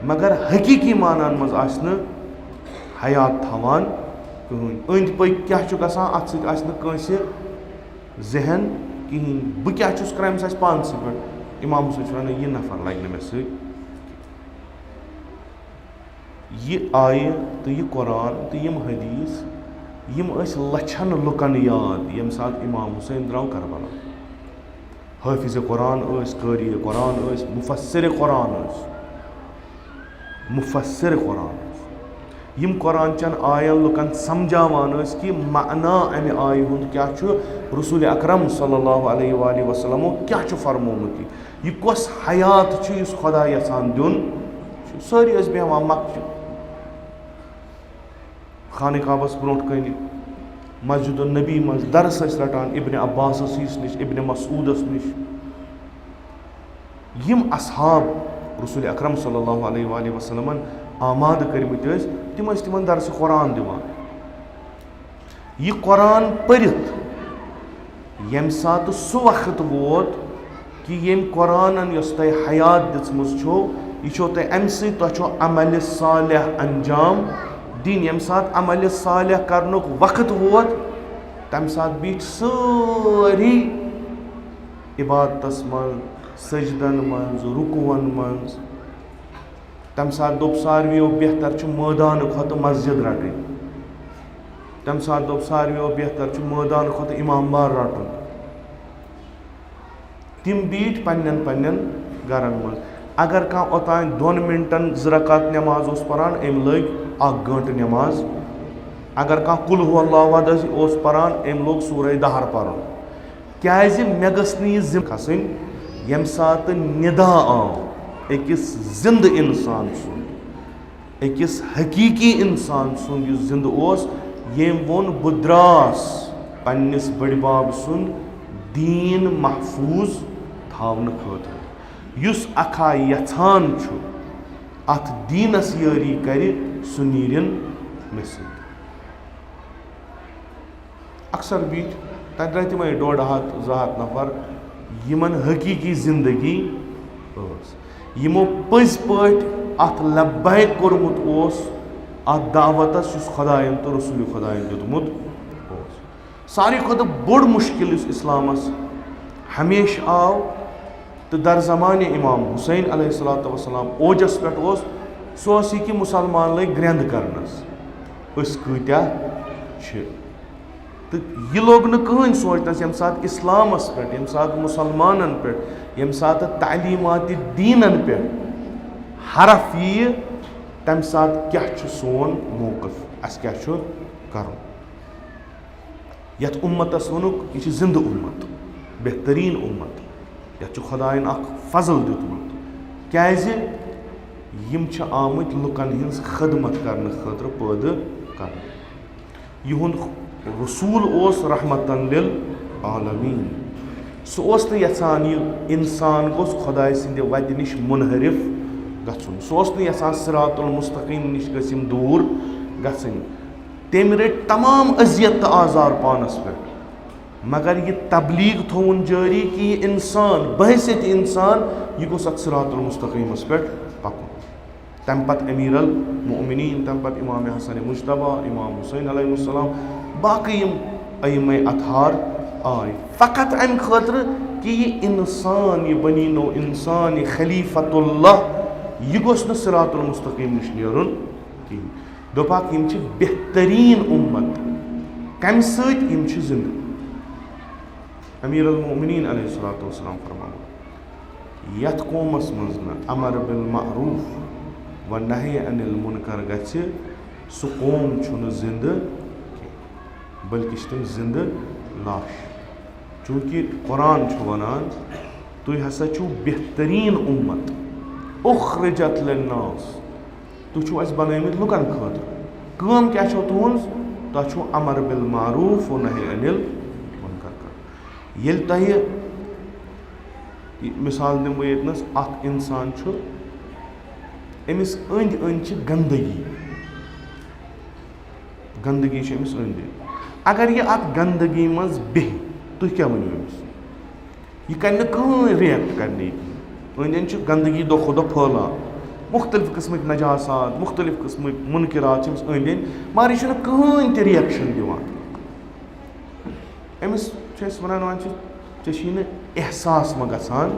مگر حقیقی معنان منٛز آسہِ نہٕ حیات تھاوان کٕہٕنۍ۔ أنٛدۍ پٔکۍ کیٛاہ چھُ گژھان، اتھ سۭتۍ آسہِ نہٕ کٲنٛسہِ ذہن کِہیٖنۍ۔ بہٕ کیٛاہ چھُس کران، أمِس آسہِ پانسٕے پٮ۪ٹھ۔ امام حسین چھُ ونان، یہِ نفر لگہِ نہٕ مےٚ سۭتۍ۔ یہِ آیہِ تہٕ یہِ قرآن تہٕ یِم حدیث، یِم ٲسۍ لچھن لُکن یاد، ییٚمہِ ساتہٕ امام حسین درٛاو کربلا۔ حٲفظ قرآن ٲسۍ، قٲری قرآن ٲسۍ، مفسر قرآن ٲسۍ، مفسر قرآن ٲسۍ۔ یِم قرآن چن آین لُکن سمجھاوان ٲسۍ کہِ معنی امہِ آیہِ ہُنٛد کیٛاہ چھُ، رسول اکرم صلی اللہ علیہ وآلہ وسلمو کیٛاہ چھُ فرمومُت یہِ۔ یہِ کۄس حیات چھُ یُس خدا یژھان دیُن چھُ؟ سٲری ٲسۍ بیٚہوان مکہ چہِ خانہ کعبس برونٛٹھ کنہِ، مسجد النبی منٛز درس ٲسۍ رٹان ابن عباسس نِش، ابن مسعودس نِش۔ یِم اصحاب رسول اکرم صلی اللہ علیہ وآلہ وسلمن آمادٕ کٔرمٕتۍ ٲسۍ، تِم ٲسۍ تِمن درس قرآن دِوان۔ یہِ قرآن پٔرِتھ ییٚمہِ ساتہٕ سُہ وقت ووت کہِ ییٚمہِ قرآنن یۄس تۄہہِ حیات دِژمٕژ چھو، یہِ چھو تۄہہِ امہِ سۭتۍ، تۄہہِ چھو عملِ صالح انجام دِنۍ۔ ییٚمہِ ساتہٕ عملِ صالح کرنُک وقت ووت، تمہِ ساتہٕ بیٖٹھۍ سٲری عبادتس منٛز، سجدن منٛز، رکوعن منٛز۔ تمہِ ساتہٕ دوٚپ ساروِیو، بہتر چھُ مٲدانہٕ کھۄتہٕ مسجد رٹٕنۍ۔ تمہِ ساتہٕ دوٚپ ساروِیو، بہتر چھُ مٲدانہٕ کھۄتہٕ امام بار رٹُن۔ تِم بیٖٹھۍ پننٮ۪ن پننٮ۪ن گرن منٛز۔ اگر کانٛہہ اوٚتانۍ دۄن منٹن زٕ رکعت نٮ۪ماز اوس پران، أمۍ لٲگۍ اکھ گٲنٹہٕ نٮ۪ماز۔ اگر کانٛہہ قل هو الله احد اوس پران، أمۍ لوگ سورہ دہر پرُن۔ کیازِ مےٚ گٔژھ نہٕ یہِ ذمہٕ کھسٕنۍ، ییٚمہِ ساتہٕ ندا آو أکِس زندٕ انسان سُنٛد، أکِس حقیقی انسان سُنٛد یُس زندٕ اوس، ییٚمۍ ووٚن، بہٕ دراس پننِس بٔڈِ بب سُنٛد دیٖن محفوظ تھاونہٕ خٲطرٕ، یُس اکھا یژھان چھُ اتھ دیٖنس یٲری کرِ، سُہ نیرِن مےٚ سۭتۍ۔ اکثر بیٖٹھۍ تَتہِ درٛاے تِمَے ڈۄڈ ہَتھ، زٕ ہَتھ نفر، یِمَن حقیٖقی زندگی ٲس، یِمو پٔزۍ پٲٹھۍ اَتھ لبیک کوٚرمُت اوس، اَتھ دعوتَس یُس خۄدایَن تہٕ رسول خۄدایَن دیُتمُت اوس۔ ساروی کھۄتہٕ بوٚڑ مُشکِل یُس اِسلامَس ہمیشہٕ آو، تہٕ در زمانہِ امام حسین علیہ الصلوۃ والسلام اوجس پٮ۪ٹھ اوس، سُہ اوس یہِ کہِ مُسلمان لٔگۍ گرٛٮ۪نٛد کرنس، أسۍ کۭتیاہ چھِ۔ تہٕ یہِ لوٚگ نہٕ کٕہٕنۍ سونٛچنس، ییٚمہِ ساتہٕ اِسلامس پٮ۪ٹھ، ییٚمہِ ساتہٕ مُسلمانن پٮ۪ٹھ، ییٚمہِ ساتہٕ تعلیٖماتِ دیٖنن پٮ۪ٹھ حرف یِیہِ، تمہِ ساتہٕ کیٛاہ چھُ سون موقف، اسہِ کیٛاہ چھُ کرُن۔ یتھ امتس ووٚنُکھ، یہِ چھِ زندٕ امت، بہتریٖن امت، یتھ چھُ خۄدایَن اکھ فضل دیُتمُت، کیازِ یِم چھِ آمٕتۍ لُکن ہٕنٛز خدمت کرنہٕ خٲطرٕ پٲدٕ کرنہٕ۔ یِہُنٛد رسول اوس رحمتن للعالمین۔ سُہ اوس نہٕ یژھان یہِ انسان گوٚژھ خۄدایہِ سٕنٛدِ وتہِ نِش منحرف گژھُن۔ سُہ اوس نہٕ یَژھان صراط المستقیم نِش گٔژھۍ یِم دوٗر گژھٕنۍ۔ تٔمۍ رٔٹۍ تمام اذیت تہٕ آزار پانَس پٮ۪ٹھ۔ مگر یہِ تبلیغ تھوُن جٲری کہِ یہِ اِنسان، بحیثیت اِنسان، یہِ گوٚژھ اَتھ صراط المستقیمَس پٮ۪ٹھ پَکُن۔ تَمہِ پَتہٕ امیر المؤمنین، تَمہِ پَتہٕ امام حسن مجتبیٰ، امام حسین علیہ السلام، باقٕے یِم ائمہ اطہار آے، فقط اَمہِ خٲطرٕ کہِ یہِ اِنسان، یہِ بنی نوع اِنسان، یہِ خلیفۃ اللہ، یہِ گوٚژھ نہٕ صراط المستقیم نِش نیرُن کِہیٖنۍ۔ دوٚپہَکھ، یِم چھِ بہتریٖن اُمت۔ کَمہِ سۭتۍ؟ یِم چھِ زِندٕ۔ امیر المؤمنین علیہ الصلوۃ والسلام فرماوان، یَتھ قومَس منٛز نہٕ امر بالمعروف و نہی عن المنکر گژھِ، سُہ قوم چھُنہٕ زِندٕ کینٛہہ، بلکہِ چھِ تِم زِندٕ لاش۔ چوٗنٛکہِ قرآن چھُ وَنان، تُہۍ ہسا چھِو بہتریٖن اُمت، اُخرجت للناس، تُہۍ چھِو اَسہِ بَنٲومٕتۍ لُکَن خٲطرٕ۔ کٲم کیٛاہ چھو تُہٕنٛز؟ تۄہہِ چھُو امر بالمعروف و نہی عن المنکر کَرُن۔ ییٚلہِ تۄہہِ، یہِ مثال دِمہٕ بہٕ ییٚتنَس، اَکھ اِنسان چھُ، أمِس أنٛدۍ أنٛدۍ چھِ گندگی، گندگی چھِ أمِس أنٛدۍ أنٛدۍ۔ اگر یہِ اَتھ گندگی منٛز بیٚہہِ، تُہۍ کیٛاہ ؤنِو أمِس؟ یہِ کَرِ نہٕ کٕہٕنۍ react کَرِ نہٕ یہِ کِہیٖنۍ۔ أنٛدۍ أنٛدۍ چھِ گندگی دۄہ کھۄتہٕ دۄہ پھٲلان۔ مُختٔلِف قٕسمٕکۍ نجاسات، مُختٔلِف قٕسمٕکۍ مُنکِرات چھِ أمِس أنٛدۍ أنٛدۍ، مگر یہِ چھُنہٕ کٕہٕنۍ تہِ reaction دِوان۔ أمِس چھِ أسۍ وَنان، وَنان چھِ، ژےٚ چھُے نہٕ احساس ما گژھان؟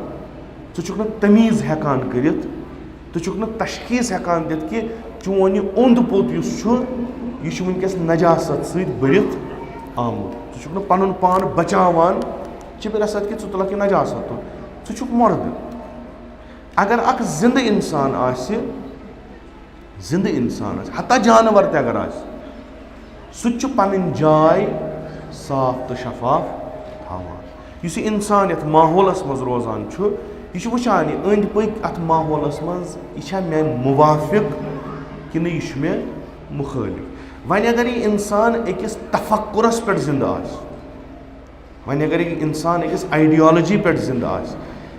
ژٕ چھُکھ نہٕ تمیٖز ہٮ۪کان کٔرِتھ، ژٕ چھُکھ نہٕ تشخیٖص ہٮ۪کان دِتھ کہِ چون یہِ اوٚنٛد پوٚت یُس چھُ، یہِ چھُ وٕنکیٚس نجاست سۭتۍ بٔرِتھ آمُت۔ ژٕ چھُکھ نہٕ پَنُن پان بچاوان، چہِ بِرَسَت کہِ ژٕ تُلَکھ یہِ نجاست تُل۔ ژٕ چھُکھ مُردٕ۔ اگر اَکھ زِندٕ اِنسان آسہِ، زِندٕ اِنسان آسہِ، حتیٰ جانور تہِ اگر آسہِ، سُہ تہِ چھُ پَنٕنۍ جاے صاف تہٕ شفاف تھاوان۔ یُس یہِ اِنسان یَتھ ماحولَس منٛز روزان چھُ، یہِ چھُ وٕچھان، یہِ أنٛدۍ پٔکۍ اَتھ ماحولَس منٛز، یہِ چھا مےٚ موافق کِنہٕ یہِ چھُ مےٚ مُخٲلِف۔ وۄنۍ اگر یہِ اِنسان أکِس تفکرَس پٮ۪ٹھ زِندٕ آسہِ، وۄنۍ اگر یہِ اِنسان أکِس ideology پٮ۪ٹھ زِندٕ آسہِ،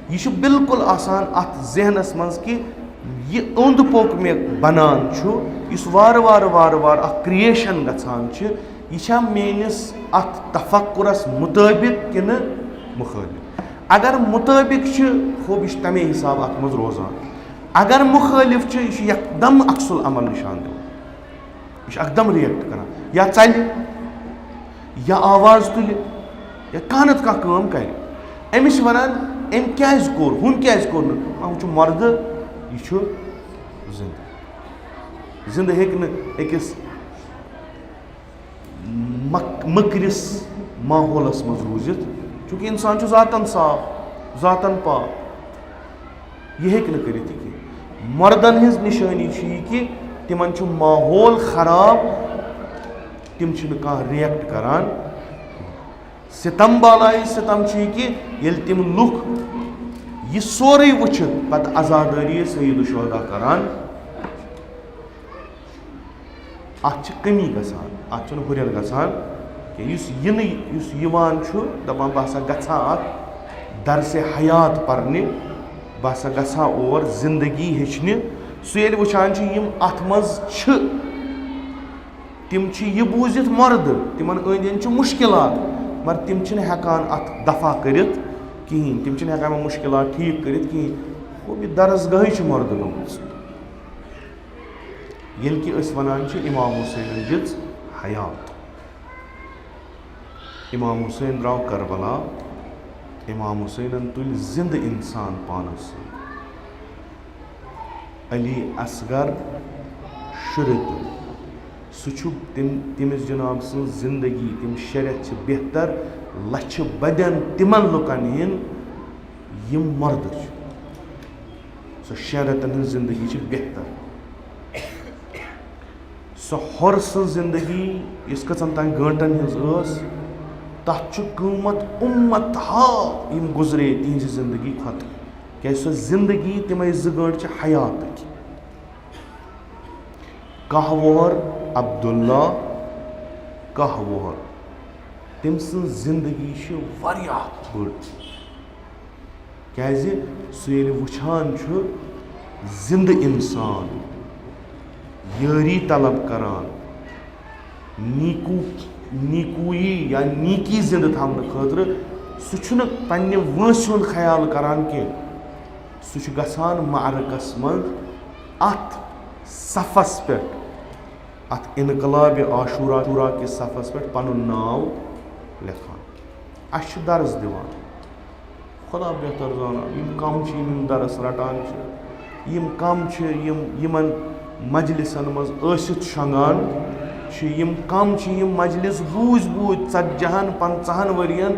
یہِ چھُ بالکل آسان اَتھ ذہنَس منٛز کہِ یہِ اوٚنٛد پوٚک مےٚ بَنان چھُ، یُس وارٕ وارٕ، وارٕ وارٕ اَکھ creation گژھان چھِ، یہِ چھا میٛٲنِس اَتھ تفکرَس مُطٲبِق کِنہٕ مُخٲلِف؟ اگر مُطٲبِق چھِ، خوب، یہِ چھُ تَمے حساب اَتھ منٛز روزان۔ اگر مُخٲلِف چھُ، یہِ چھُ یکدم عکس العمل نِشان دِوان۔ یہِ چھُ اکدم react کران، یا ژلہِ، یا آواز تُلہِ، یا کانٛہہ نتہٕ کانٛہہ کٲم کرِ۔ أمِس چھِ ونان، أمۍ کیازِ کوٚر، ہُم کیازِ کوٚر نہٕ؟ آ، ہُم چھُ مردٕ، یہِ چھُ زندٕ۔ زندٕ ہیٚکہِ نہٕ أکِس مک-، مٔکرِس ماحولس منٛز روٗزِتھ، چونکہ انسان چھُ ذاتن صاف، ذاتن پاک۔ یہِ ہیٚکہِ نہٕ کٔرِتھ یہِ کینٛہہ۔ مردن ہٕنٛز نِشٲنی چھِ یہِ کہِ تِمن چھُ ماحول خراب، تِم چھِنہٕ کانٛہہ react کران۔ ستم بالایہِ ستم چھُ یہِ کہِ ییٚلہِ تِم لُکھ یہِ سورُے وٕچھِتھ پتہٕ عزادٲری سید الشہدا کران، اَتھ چھِ کٔمی گژھان، اَتھ چھُنہٕ ہُرٮ۪ر گژھان کینٛہہ۔ یُس یِنہٕ، یُس یِوان چھُ، دَپان، "بہٕ ہسا گژھٕ ہا اَتھ درسِ حیات پَرنہِ، بہٕ ہسا گژھٕ ہا اور زِندگی ہیٚچھنہِ۔" سُہ ییٚلہِ وٕچھان چھُ، یِم اَتھ منٛز چھِ، تِم چھِ یہِ بوٗزِتھ مۄردٕ، تِمَن أنٛدۍ أنٛدۍ چھِ مُشکِلات، مگر تِم چھِنہٕ ہٮ۪کان اَتھ دفع کٔرِتھ کِہیٖنۍ، تِم چھِنہٕ ہٮ۪کان یِمَن مُشکِلات ٹھیٖک کٔرِتھ کِہیٖنۍ۔ گوٚو، یہِ درسگاہٕے چھِ مۄردٕ گٔمٕژ۔ ییٚلہِ کہِ أسۍ وَنان چھِ، امام حسینن دِژ حیات۔ امام حسین درٛاو کربلا، امام حسینن تُلۍ زِندٕ اِنسان پانس سۭتۍ۔ علی اصغر شُرِ تُلۍ۔ سُہ چھُ تِم، تٔمِس جناب سٕنٛز زِندگی، تِم شےٚ رٮ۪تھ چھِ بہتر لَچھِ بَدٮ۪ن تِمن لُکن ہِنٛدۍ، یِم مۄردٕ چھِ۔ سۄ شٮ۪ن رٮ۪تن ہٕنٛز زِندگی چھِ بہتر۔ سۄ حُر سٕنٛز زِندگی، یُس کٔژن تام گٲنٛٹن ہٕنٛز ٲس، تَتھ چھُ قۭمتھ اُمت ہا یِم گُزرے تِہنٛزِ زِندگی کھۄتہٕ۔ کیازِ سۄ زِندگی، تِمے زٕ گٲنٛٹہٕ چھِ حیاتٕکۍ۔ کاہ وُہر عبداللہ، کاہ وُہر، تٔمۍ سٕنٛز زِندگی چھِ واریاہ بٔڑ۔ کیازِ سُہ ییٚلہِ وٕچھان چھُ، زندٕ انسان یٲری طلب کران، نیکو نیکویی یا نیکی زندٕ تھاونہٕ خٲطرٕ، سُہ چھُنہٕ پننہِ وٲنٛسہِ ہُنٛد خیال کران کینٛہہ۔ سُہ چھُ گژھان معرکس منٛز، اتھ صفس پٮ۪ٹھ، اتھ انقلاب عاشورہ کِس صفس پٮ۪ٹھ پنُن ناو لیکھان۔ اسہِ چھُ درس دِوان۔ خدا بہتر زانان، یِم کم چھِ، یِم یِم درس رٹان چھِ، یِم کم چھِ، یِم یِمن مجلسن منٛز ٲسِتھ شۄنٛگان چھِ، یِم کم چھِ، یِم مجلس بوٗزۍ بوٗزۍ ژتجی ہن، پنٛژاہن ؤرین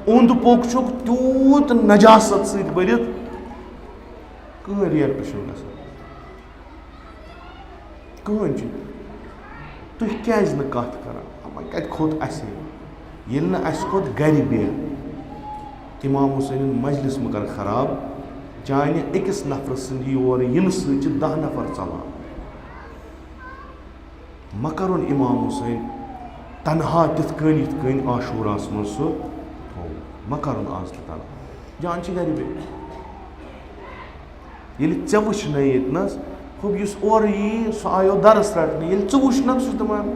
اوٚنٛد پوٚک چھُکھ تیوٗت نجاست سۭتۍ بٔرِتھ، کٕہٕنۍ react چھُنہٕ گژھان۔ کٕہٕنۍ چھُنہٕ۔ تُہۍ کیٛازِ نہٕ کتھ کران؟ وۄنۍ کتہِ کھوٚت اسہِ؟ ییٚلہِ نہٕ اسہِ کھوٚت گرِ بِہِتھ۔ امام حسینن مجلس مہ کر خراب، چانہِ أکِس نفرٕ سٕنٛدِ یور یِنہٕ سۭتۍ چھِ دَہ نفر ژلان۔ مہ کرُن امام حسین تنہا تِتھ کٔنۍ یِتھ کٔنۍ عاشوراہس منٛز سُہ تھوٚو۔ مہ کرُن آز تہِ تنہا۔ جان چھِ گرِ بِہِتھ۔ ییٚلہِ ژےٚ وٕچھنَے ییٚتنَس، ہُہ یُس اورٕ یی، سُہ آیو درس رٹنہِ۔ ییٚلہِ ژٕ وٕچھنَکھ، سُہ چھُ دَپان،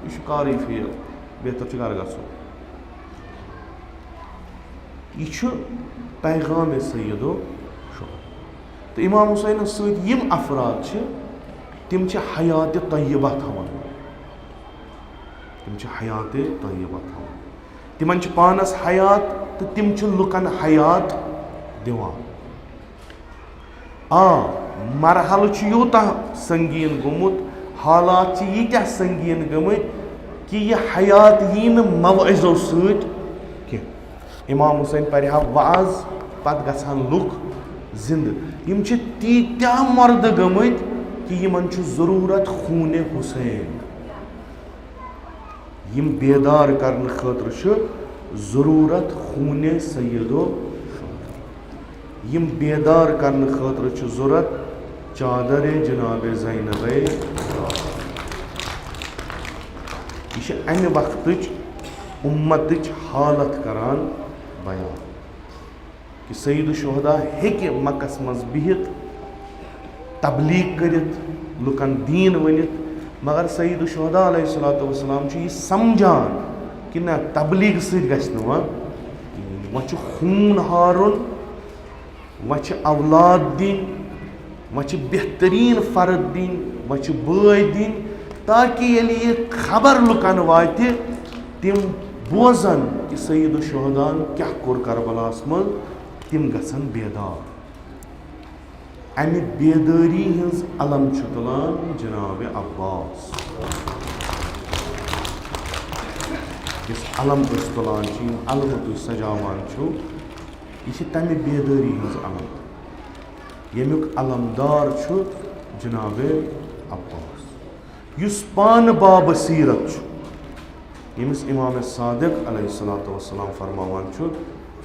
"یہِ چھُ کارٕے fail، بہتر چھُ گرٕ گژھُن۔" یہِ چھُ پیغام سیدو شہدا۔ تہٕ امام حسینَس سۭتۍ یِم افراد چھِ، تِم چھِ حیات طیبہ تھاوان۔ تِم چھِ حیات طیبہ تھاوان۔ تِمن چھِ پانس حیات تہٕ تِم چھِ لُکن حیات دِوان۔ آ، مرحلہٕ چھُ یوٗتاہ سنگین گوٚمُت، حالات چھِ ییٖتیٛاہ سنگین گٔمٕتۍ کہِ یہِ حیات یی نہٕ موعظو سۭتۍ کینٛہہ۔ امام حسین پرِ ہا وعظ، پتہٕ گژھٕ ہن لُکھ زندٕ۔ یِم چھِ تیٖتیٛاہ مردٕ گٔمٕتۍ کہِ یِمن چھُ ضروٗرت خوٗنِ حسین۔ یِم بیدار کرنہٕ خٲطرٕ چھُ ضروٗرت خوٗنِ سیدو شہدا۔ یِم بیدار کرنہٕ خٲطرٕ چھُ ضروٗرت چادرِ جناب زینبے۔ یہِ چھِ امہِ وقتٕچ اُمتٕچ حالت کران بیان۔ کہ سید الشہداء ہیٚکہِ مکس منٛز بِہِتھ تبلیغ کٔرِتھ، لُکن دیٖن ؤنِتھ، مگر سید الشہداء علیہ الصلوۃ والسلام چھُ یہِ سمجھان کہ نہ، تبلیغ سۭتۍ گژھِ نہٕ وۄنۍ کِہیٖنۍ۔ وۄنۍ چھُ خوٗن ہارُن، وۄنۍ چھِ اولاد دِنۍ، وۄنۍ چھِ بہتریٖن فرد دِنۍ، وۄنۍ چھِ بٲے دِنۍ، تاکہ ییٚلہِ یہِ خبر لُکن واتہِ، تِم بوزن کہ سید الشہداہن کیٛاہ کوٚر کربلاہس منٛز، تِم گژھن بیدار۔ امہِ بیدٲری ہٕنٛز علم چھُ تُلان جناب عباس۔ یُس علم أسۍ تُلان چھِ، یِم علمہٕ تُہۍ سجاوان چھِو، یہِ چھِ تمہِ بیدٲری ہٕنٛز علم، ییٚمیُک علمدار چھُ جناب عباس، یُس پانہٕ بابصیرت چھُ، ییٚمِس امام صادق علیہ الصلوۃ والسلام فرماوان چھُ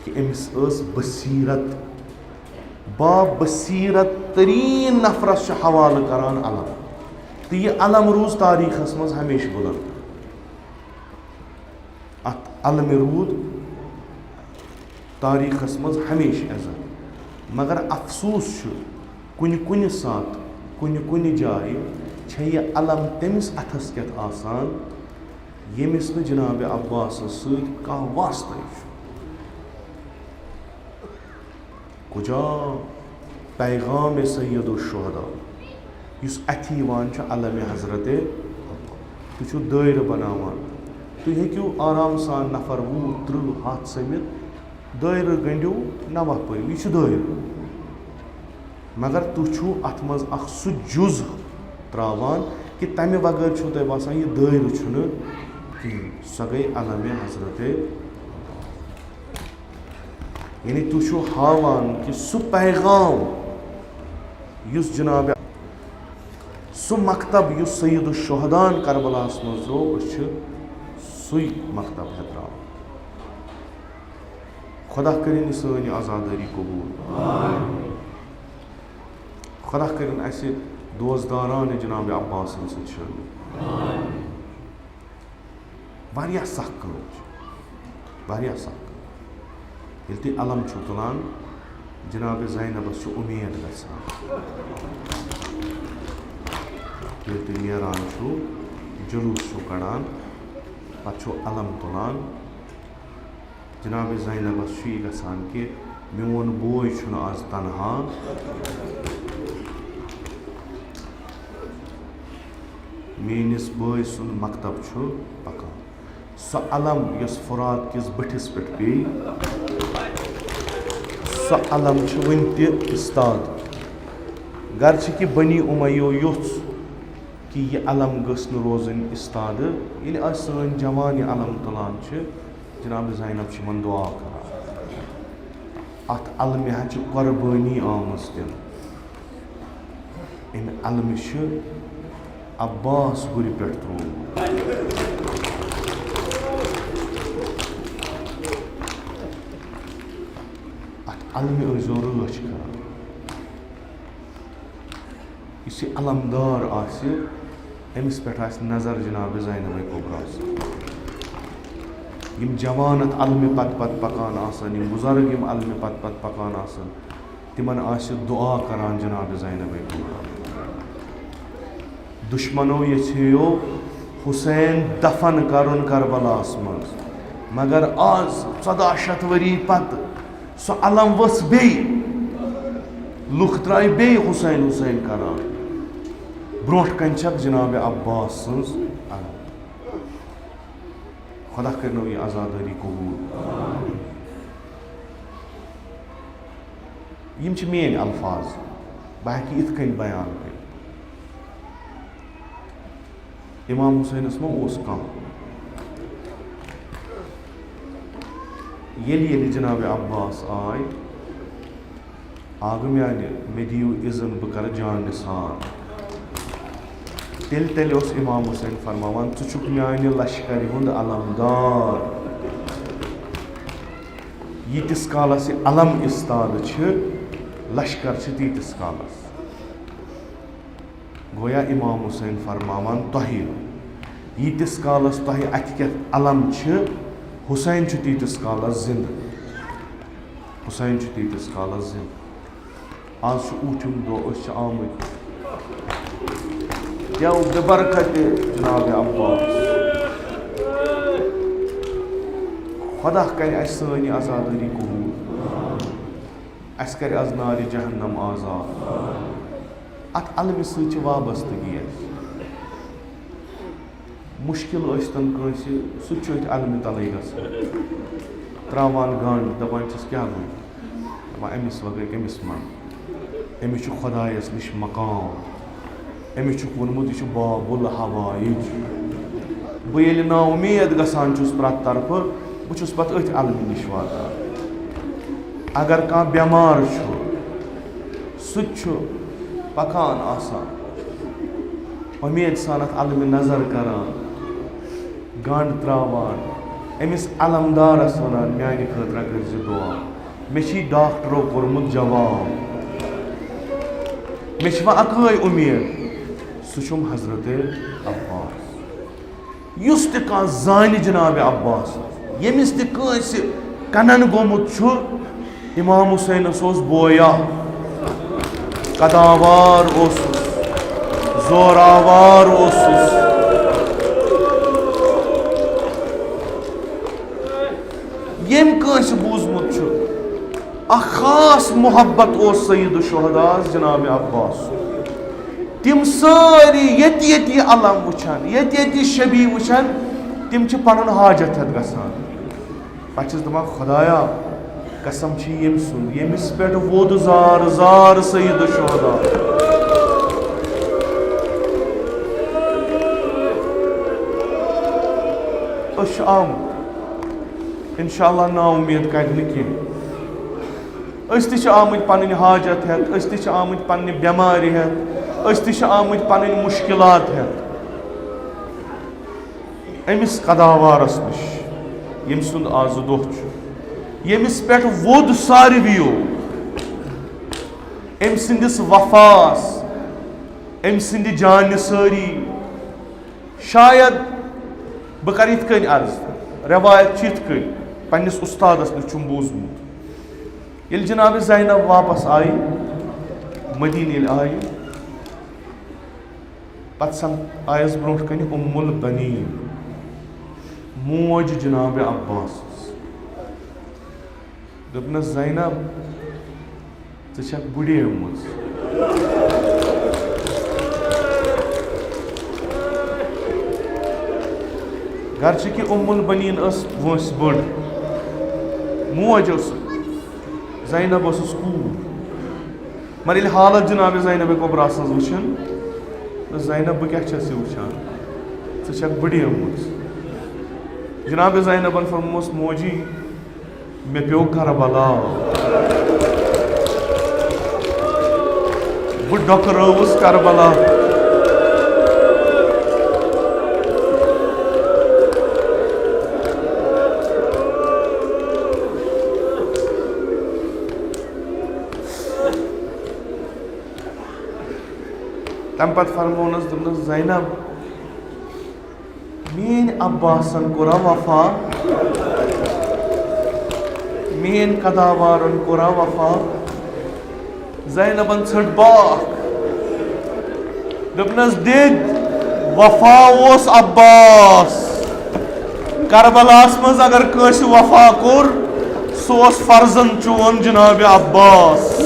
کہ أمِس ٲس بصیرت، بابصیرت تریٖن نفرس چھُ حوالہٕ کران علم، تہٕ یہِ علم روٗز تاریخس منٛز ہمیشہٕ بُلند۔ اتھ علمہِ روٗد تاریخس منٛز ہمیشہٕ عزت، مگر افسوس چھُ، کُنہِ کُنہِ ساتہٕ، کُنہِ کُنہِ جایہِ چھےٚ یہِ علم تٔمِس اتھس کٮ۪تھ آسان، ییٚمِس نہٕ جناب عباسس سۭتۍ کانٛہہ واسطے چھُ۔ کجا پیغام سید الشہداء، یُس اَتھِ یِوان چھُ علمِ حضرت۔ تُہۍ چھِو دٲیرٕ بناوان، تُہۍ ہیٚکِو آرام سان نفر وُہ، ترٕٛہ، ہَتھ سٔمِتھ، دٲیرٕ گٔنٛڈِو، نوح پٔرِو، یہِ چھُ دٲیرٕ۔ مگر تُہۍ چھِو اَتھ منٛز اکھ سُہ جُز ترٛاوان کہِ تَمہِ بغٲر چھُو تۄہہِ باسان یہِ دٲیرٕ چھُنہٕ کِہیٖنۍ، سۄ گٔے علمِ حضرت۔ یعنی تُہۍ چھِو ہاوان کہِ سُہ پیغام یُس جناب، سُہ مکتب یُس سید الشہداہن کربلاہس منٛز ترٛوو، أسۍ چھِ سُے مکتب ہیٚتراوان۔ خدا کٔرِنۍ یہِ سٲنۍ یہِ عزادٲری قبوٗل۔ خدا کٔرِنۍ اَسہِ دوستدارانہٕ جناب عباسن سۭتۍ شٲمِل۔ واریاہ سخ کٲم چھِ، واریاہ سخ کٲم۔ ییٚلہِ تُہۍ علم چھِو تُلان، جناب زینبس چھِ اُمید گژھان، ییٚلہِ تُہۍ نیران چھِو، جلوٗس چھِو کڑان، پتہٕ چھِو علم تُلان۔ جناب زینبس چھُ یہِ گژھان کہِ میون بوے چھُنہٕ آز تنہا، میٲنِس بٲے سُنٛد مکتب چھُ پکان۔ سۄ علم یۄس فرات کِس بٔٹھِس پٮ۪ٹھ پیٚیہِ، سۄ علم چھِ وٕنہِ تہِ استاد۔ گرچہِ کہِ بنی امیہ یوٚژھ کہِ یہِ علم گٔژھ نہٕ روزٕنۍ استادٕ۔ ییٚلہِ آز سٲنۍ جوان یہِ علم تُلان چھِ، جناب زینب چھِ یِمن دعا کران۔ اتھ علمہِ ہا چھِ قربٲنی آمٕژ دِنہٕ۔ امہِ علمہِ چھُ عباس گُرِ پٮ۪ٹھ ترٛوومُت۔ اتھ علمہِ ٲسۍزیو رٲچھ کران۔ یُس یہِ علمدار آسہِ، أمِس پٮ۪ٹھ آسہِ نظر جناب زینب کبریٰ۔ یِم جوان اتھ علمہِ پتہٕ پتہٕ پکان آسن، یِم بُزرگ یِم علمہِ پتہٕ پتہٕ پکان آسن، تِمن آسہِ دعا کران جناب زینب کبریٰ۔ دشمنو یژھیو حسین دفن کرُن کربلاہس منٛز، مگر آز ژۄداہ شیٚتھ ؤری پتہٕ سۄ علم ؤژھ بیٚیہِ، لُکھ درٛاے بیٚیہِ حسین حسین کران۔ برونٛٹھ کنہِ چھکھ جناب عباس سٕنٛز علم۔ خدا کٔرنو یہِ عزادٲری قبوٗل۔ یِم چھِ میٲنۍ الفاظ، بہٕ ہیٚکہٕ یِتھ کٔنۍ بیان کٔرِتھ۔ امام حسینس ما اوس کانٛہہ؟ ییٚلہِ ییٚلہِ جناب عباس آے، آ گوٚو میانہِ، مےٚ دِیِو اذن، بہٕ کرٕ جان نثار۔ تیٚلہِ تیٚلہِ اوس امام حسین فرماوان، ژٕ چھُکھ میانہِ لشکرِ ہُنٛد علمدار۔ ییٖتِس کالس یہِ علم استاد چھِ، لشکر چھِ تیٖتِس کالس۔ گویا امام حسین فرماوان، تۄہہِ ییٖتِس کالس تۄہہِ اتھِ کٮ۪تھ علم چھِ، حسین چھُ تیٖتِس کالس زندٕ۔ حسین چھُ تیٖتِس کالس زندٕ۔ آز چھُ اوٗٹھِم دۄہ، أسۍ چھِ آمٕتۍ۔ یو بے برکت جناب عباس۔ خدا کرِ اسہِ سٲنۍ یہِ عزادٲری قبوٗل۔ اسہِ کرِ از نارِ جہنم آزاد۔ اتھ علمہِ سۭتۍ چھِ وابستگی اسہِ۔ مُشکِل ٲسۍتن کٲنٛسہِ، سُہ تہِ چھُ أتھۍ علمہِ تلے گژھان۔ تراوان گنٛڈ، دپان چھِس، کیٛاہ گوٚو؟ دپان، أمِس وغٲر کٔمِس منٛگ؟ أمِس چھُ خۄدایس نِش مقام۔ أمِس چھُکھ ووٚنمُت، یہِ چھُ باب الحوائج۔ بہٕ ییٚلہِ نا اُمید گژھان چھُس پرٛٮ۪تھ طرفہٕ، بہٕ چھُس پتہٕ أتھۍ علمہِ نِش واتان۔ اگر کانٛہہ بٮ۪مار چھُ، سُہ تہِ چھُ پکان آسان، اُمید سان اتھ علمہِ نظر کران، گنٛڈ تراوان، أمِس علمدارس ونان، میانہِ خٲطرٕ کٔرۍ زِ دعا، مےٚ چھُے ڈاکٹرو کوٚرمُت جواب، مےٚ چھِ وۄنۍ اکٲے اُمید، سُہ چھُم حضرت عباس۔ یُس تہِ کانٛہہ زانہِ جناب عباس، ییٚمِس تہِ کٲنٛسہِ کنن گوٚمُت چھُ، امام حسینس اوس بویا، قداوار اوسُس، زوراوار اوسُس۔ ییٚمۍ کٲنٛسہِ بوٗزمُت چھُ، اکھ خاص محبت اوس سید الشہداس جناب عباس۔ تِم سٲری ییٚتہِ ییٚتہِ یہِ علم وٕچھان، ییٚتہِ ییٚتہِ یہِ شبیہ وٕچھان، تِم چھِ پنُن حاجت ہٮ۪تھ گژھان۔ پتہٕ چھِس دپان، خدایا، قسم چھِ ییٚمۍ سُنٛد، ییٚمِس پٮ۪ٹھ ووٚد زار زار سید الشہدا۔ أسۍ چھِ آمٕتۍ۔ انشاءاللہ نا اُمید کرِ نہٕ کینٛہہ۔ أسۍ تہِ چھِ آمٕتۍ پنٕنۍ حاجت ہٮ۪تھ، أسۍ تہِ چھِ آمٕتۍ پننہِ بٮ۪مارِ ہٮ۪تھ، أسۍ تہِ چھِ آمٕتۍ پنٕنۍ مُشکلات ہٮ۪تھ أمِس قداوارس نِش، ییٚمہِ سُنٛد آز دۄہ چھُ، ییٚمِس پٮ۪ٹھ ووٚد ساروِیو، أمۍ سٕنٛدِس وفاس، أمۍ سٕنٛدِ جانہِ سٲری۔ شاید بہٕ کرٕ یِتھ کٔنۍ عرض، رٮ۪وایت چھِ یِتھ کٔنۍ، پننِس اُستادس نِش چھُم بوٗزمُت، ییٚلہِ جناب زینب واپس آیہِ، مدیٖنہٕ ییٚلہِ آیہِ، پتہٕ سم آیس برونٛٹھ کنہِ ام البنین، موج جناب عباس۔ دوٚپنس، "زینب، ژٕ چھکھ بُڈیمٕژ۔" گرچہِ کہِ ام البنین ٲس وٲنٛسہِ بٔڑ، موج ٲس، زینب ٲسٕس کوٗر۔ مگر ییٚلہِ حالت جناب زینب کبریٰ سٕنٛز وٕچھن، دوٚپ، "زینب، بہٕ کیٛاہ چھَس یہِ وٕچھان؟ ژٕ چھَکھ بٕڈیمٕژ۔" جناب زینبن فرموس، "موجی، مےٚ پیوٚو کربلا۔ بہٕ ڈۄکرٲوٕس کربلا۔" تَمہِ پَتہٕ فرموونَس، دوٚپنَس، "زینب، میٛٲنۍ عباسن کوٚرا وفا؟ میٛٲنۍ قداوارن کوٚرا وفا؟" زینبن ژھٔٹ باکھ۔ دوٚپنَس، "دِد، وفا اوس عباس۔ کربلاہَس منٛز اگر کٲنٛسہِ وفا کوٚر، سُہ اوس فرزند چون جناب عباس۔"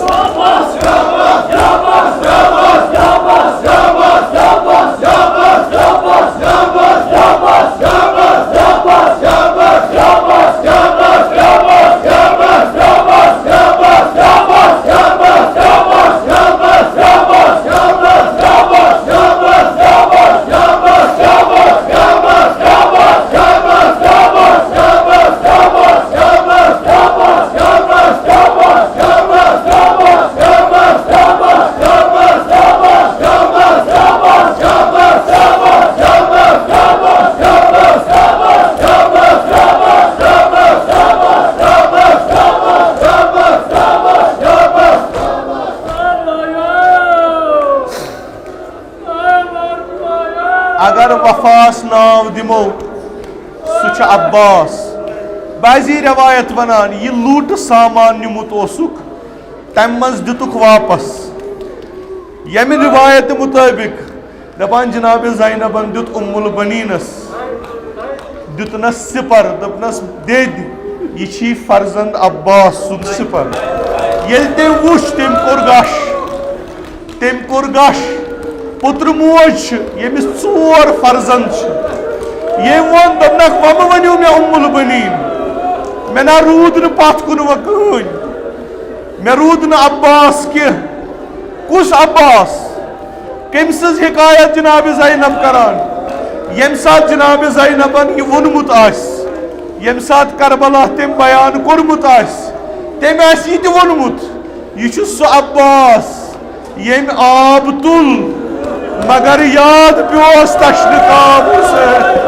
اگر وفاہَس ناو دِمو، سُہ چھُ عباس۔ بعضی روایت وَنان، یہِ لوٗٹہٕ سامان نیُمُت اوسُکھ، تَمہِ منٛز دِتُکھ واپس۔ ییٚمہِ روایتہِ مُطٲبِق دَپان، جناب زینبن دیُت ام البنینس، دیُتنس سِپر، دوٚپنس، "دِد، یہِ چھی فرزند عباس سُنٛد سِپر۔" ییٚلہِ تٔمۍ وُچھ، تٔمۍ کوٚر غش، تٔمۍ کوٚر غش۔ پُترٕ موج چھِ، ییٚمِس ژور فرزند چھِ۔ ییٚمۍ ووٚن، دوٚپنکھ، "وۄنۍ مہٕ ؤنِو مےٚ ام البنین، مےٚ نہ روٗد نہٕ پتھ کُن وۄنۍ کٕہٕنۍ، مےٚ روٗد نہٕ عباس کینٛہہ۔" کُس عباس؟ کٔمۍ سٕنٛز حکایت جناب زینب کران؟ ییٚمہِ ساتہٕ جناب زینبن یہِ ووٚنمُت آسہِ، ییٚمہِ ساتہٕ کربلا تٔمۍ بیان کوٚرمُت آسہِ، تٔمۍ آسہِ یہِ تہِ ووٚنمُت، یہِ چھُ سُہ عباس، ییٚمۍ آب تُل، مگر یاد پیوس تشنہٕ کابہٕ سۭتۍ۔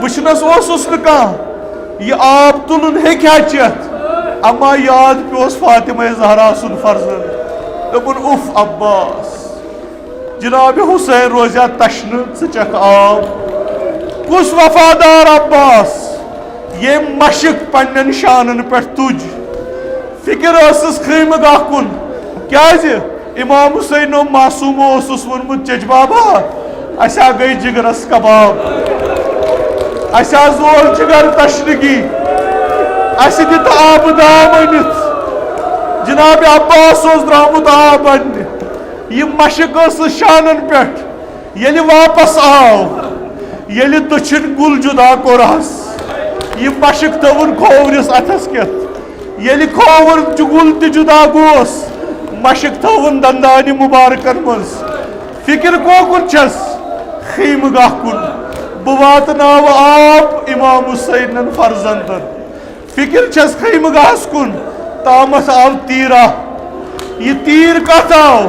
وٕچھنس اوسُس نہٕ کانٛہہ، یہِ آب تُلُن ہیٚکہِ ہا چٮ۪تھ، اما یاد پیوس فاطمہ زہرا سُنٛد فرزند۔ دوٚپُن، "اُف عباس، جناب حسین روزِ ہا تشنہٕ، ژٕ چکھ آب۔" کُس وفادار عباس، ییٚمۍ مشق پننٮ۪ن شانن پٮ۪ٹھ تُج؟ فکر ٲسٕس خیمہٕ گاہ کُن۔ کیازِ؟ امام حسینو معصومو اوسُس ووٚنمُت، "چچ بابا، اسہِ ہا گٔے جگرس کباب، اسہِ ہا زول جگر تشنگی، اسہِ دِ تہٕ آبہٕ دام أنِتھ۔" جناب عباس اوس درامُت آب اننہِ۔ یہِ مشق ٲسٕس شانن پٮ۪ٹھ۔ ییٚلہِ واپس آو، ییٚلہِ دٔچھِنۍ گُل جُدا کوٚرہس، یہِ مشق تھٲوٕن کھوورِس اتھس کٮ۪تھ۔ ییٚلہِ کھووُر جُ-، گُل تہِ جُدا گوس، مشق تھٲوٕن دندانہِ مُبارکن منٛز۔ فکر کوکُن چھس؟ خیمہٕ گاہ کُن۔ بہٕ واتناوٕ آب امام حسینن فرزندن۔ فکر چھس خیمہٕ گاہس کُن، تامس آو تیرا۔ یہِ تیر کتھ آو؟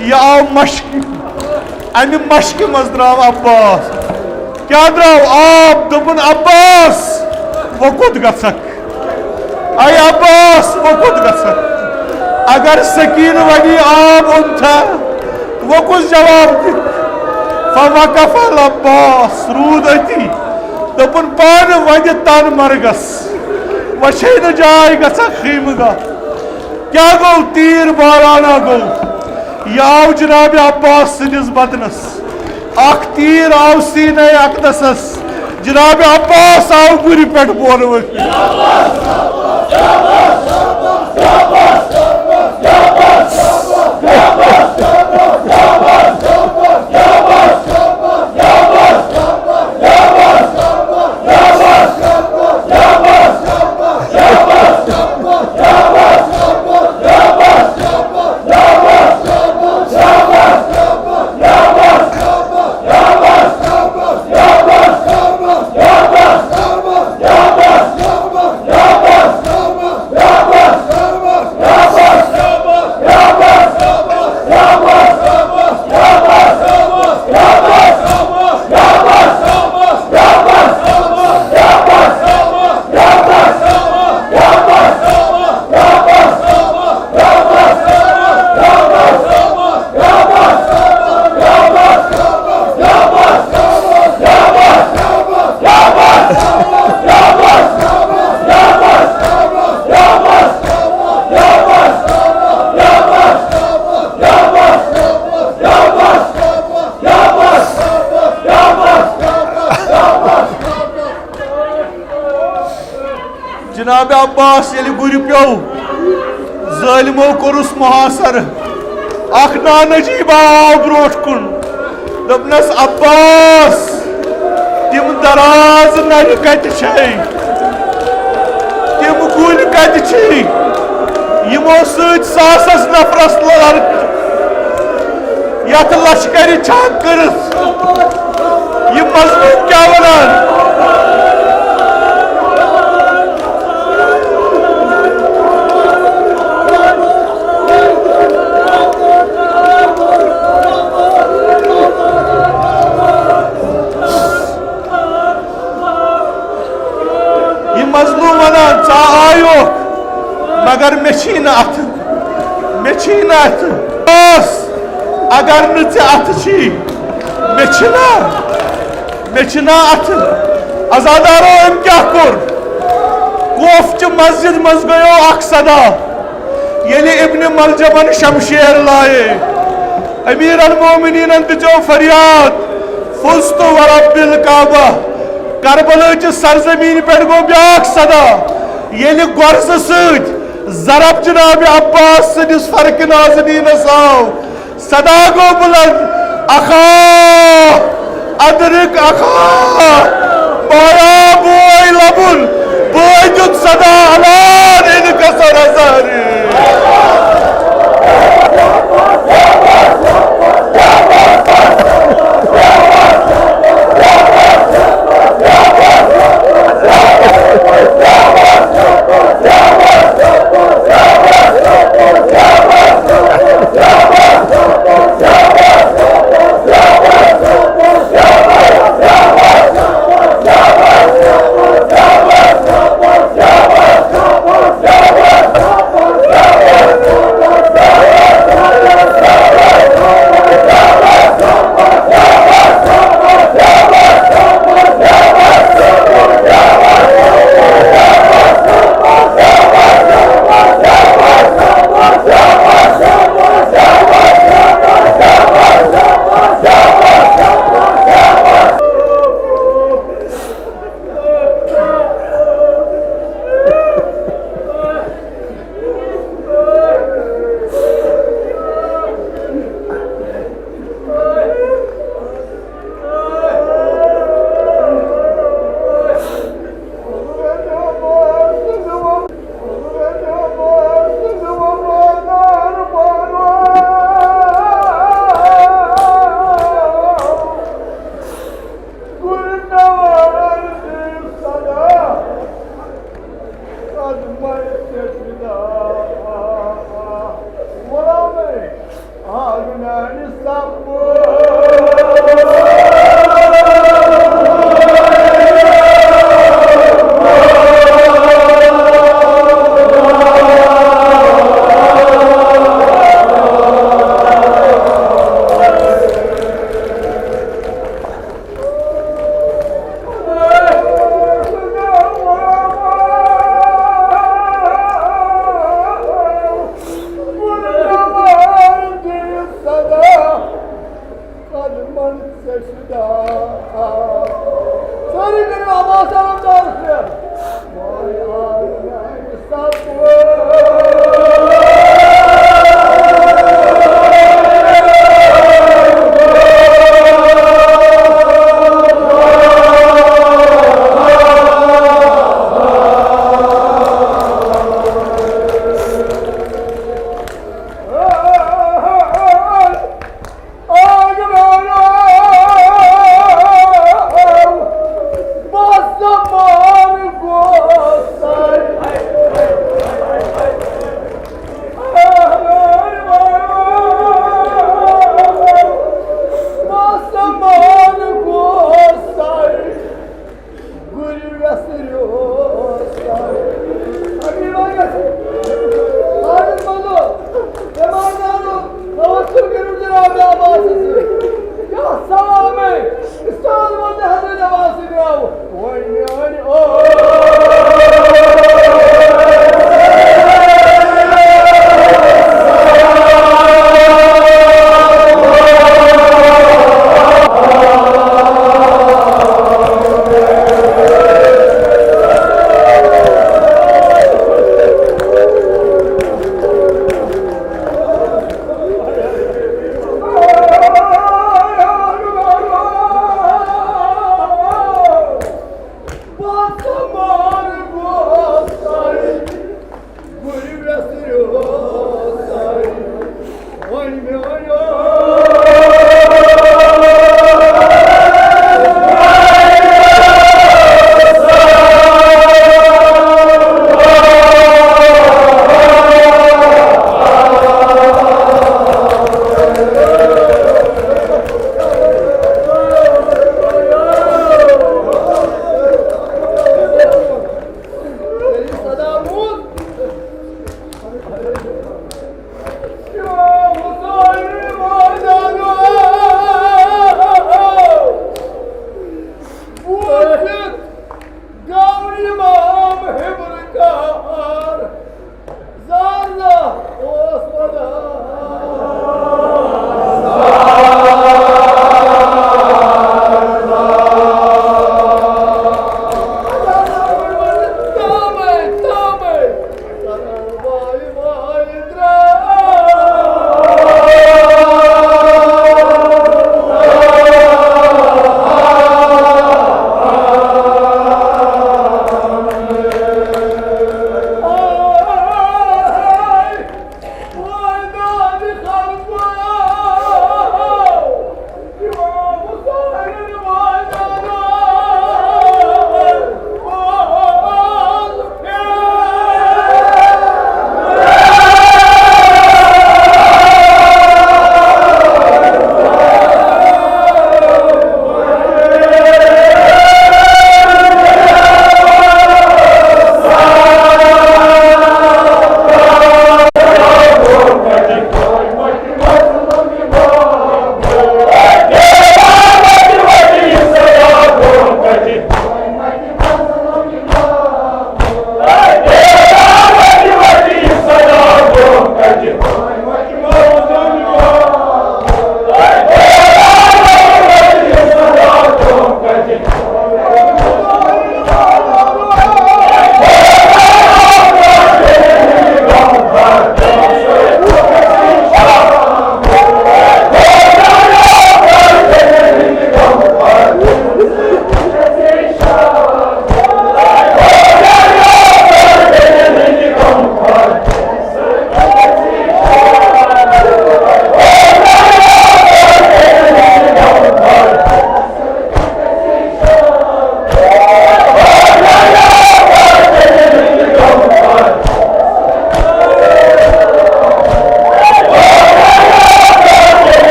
یہِ آو مشکہِ۔ امہِ مشکہِ منٛز درٛاو عباس۔ کیٛاہ درٛاو؟ آب۔ دوٚپُن، "عباس، وۄنۍ کوٚت گژھکھ؟ اے عباس، وۄنۍ کوٚت گژھکھ؟" اگر سکین ونی آب اوٚن تھا، وۄنۍ کُس جواب دِتھ؟ فوقف العباس، روٗد أتی۔ دوٚپُن، پانہٕ وَنہِ تن مرگس، وۄنۍ چھے نہٕ جاے گژھان خیمہٕ گاہ۔ کیٛاہ گوٚو؟ تیٖر بارانا گوٚو۔ یہِ آو جناب عباس سٕنٛدِس بدنس۔ اکھ تیٖر آو سیٖنہ اقدسس، جناب عباس آو گُرِ پٮ۪ٹھ بۄن ؤتھِتھ۔ جناب عباس ییٚلہِ گُرِ پیوٚو، ظٲلمو کوٚرُس محاصرٕ۔ اکھ نانجیٖب آو برونٛٹھ کُن، دوٚپنس، عباس، تِم دراز نرِ کتہِ چھے؟ تِم کُلۍ کتہِ چھے؟ یِمو سۭتۍ ساسس نفرس لڑ-، یتھ لشکرِ چھا کٔرٕتھ؟ یہِ مظلوم کیٛاہ ونان؟ یہِ مظلوم ونان، ژٕ آیوکھ، مگر مےٚ چھی نہٕ اتھٕ، مےٚ چھی نہٕ اتھٕ۔ بس، اگر نہٕ ژےٚ اتھٕ چھی، مےٚ چھِنا، مےٚ چھِنا اتھٕ۔ عزادارو، أمۍ کیٛاہ کوٚر؟ کوفچہِ مسجد منٛز گٔیو اکھ صدا، ییٚلہِ ابن ملجمن شمشیر لایے، امیر المومنینن دِژیو فریاد، فزت ورب الکعبہ۔ کربلہٕ چہِ سرزمین پٮ۪ٹھ گوٚو بیاکھ صدا، ییٚلہِ گۄرزٕ سۭتۍ ضرب جناب عباس سٕنٛدِس فرقِ نازنینس آو۔ صدا گوٚو بلند، اخا، ادرک اخا، بایا بوے لبُن، بوے دیُت صدا الان انکسر ازاری۔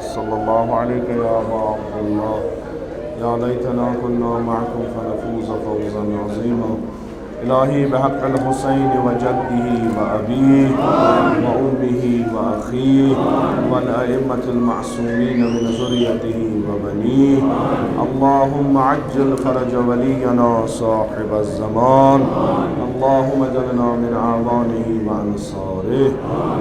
صلى الله عليك يا أبا عبد الله. يا ليتنا كنا معكم فنفوز فوزا عظيما. إلهي بحق الحسين وجده وأبيه وأمه وأخيه والأئمة المعصومين من ذريته وبنيه، اللهم عجل فرج ولينا صاحب الزمان. اللهم اجعلنا من أعوانه وأنصاره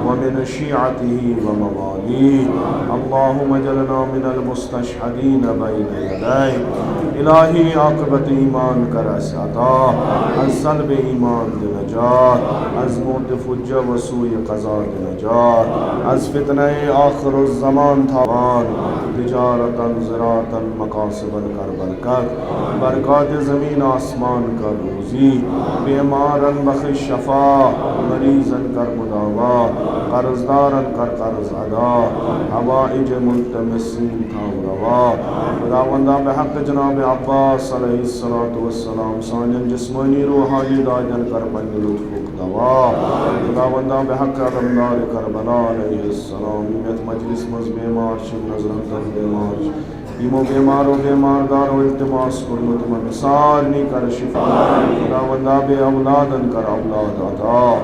ومن شيعته ومواليه. اللهم اجعلنا من المستشهدين بين يديه. الہی عاقبت ایمان کر اسہِ عطا، از سلب ایمان دِ نجات، از موت فجہ و سوء قضا دِ نجات، از فتنہ آخر الزمان تھاوان، تجارتاً زراعتاً مکاسباً کر برکت، برکات زمین آسمان کر روزی، بیماراً بخش شفا، مریضاً کر مداوا، قرضداراً کر قرض ادا، حوائج ملتمسین تھاو روا۔ خداوندا، بحق جناب عباس علیہ الصلوۃ والسلام سانٮ۪ن جسمانی روحانی دادٮ۪ن کر پننہِ لطفُک دوا۔ خداوندا، بحق علمدار کربلا علیہ السلام، یِم یتھ مجلس منٛز بیمار چھِ، نظرن تل بیمار چھِ، یِمو بیمارو بیمار دارو التماس کوٚرمُت، تِمن سارنٕے کر شفا۔ خداوندا، بے اولادن کر اولاد عطا،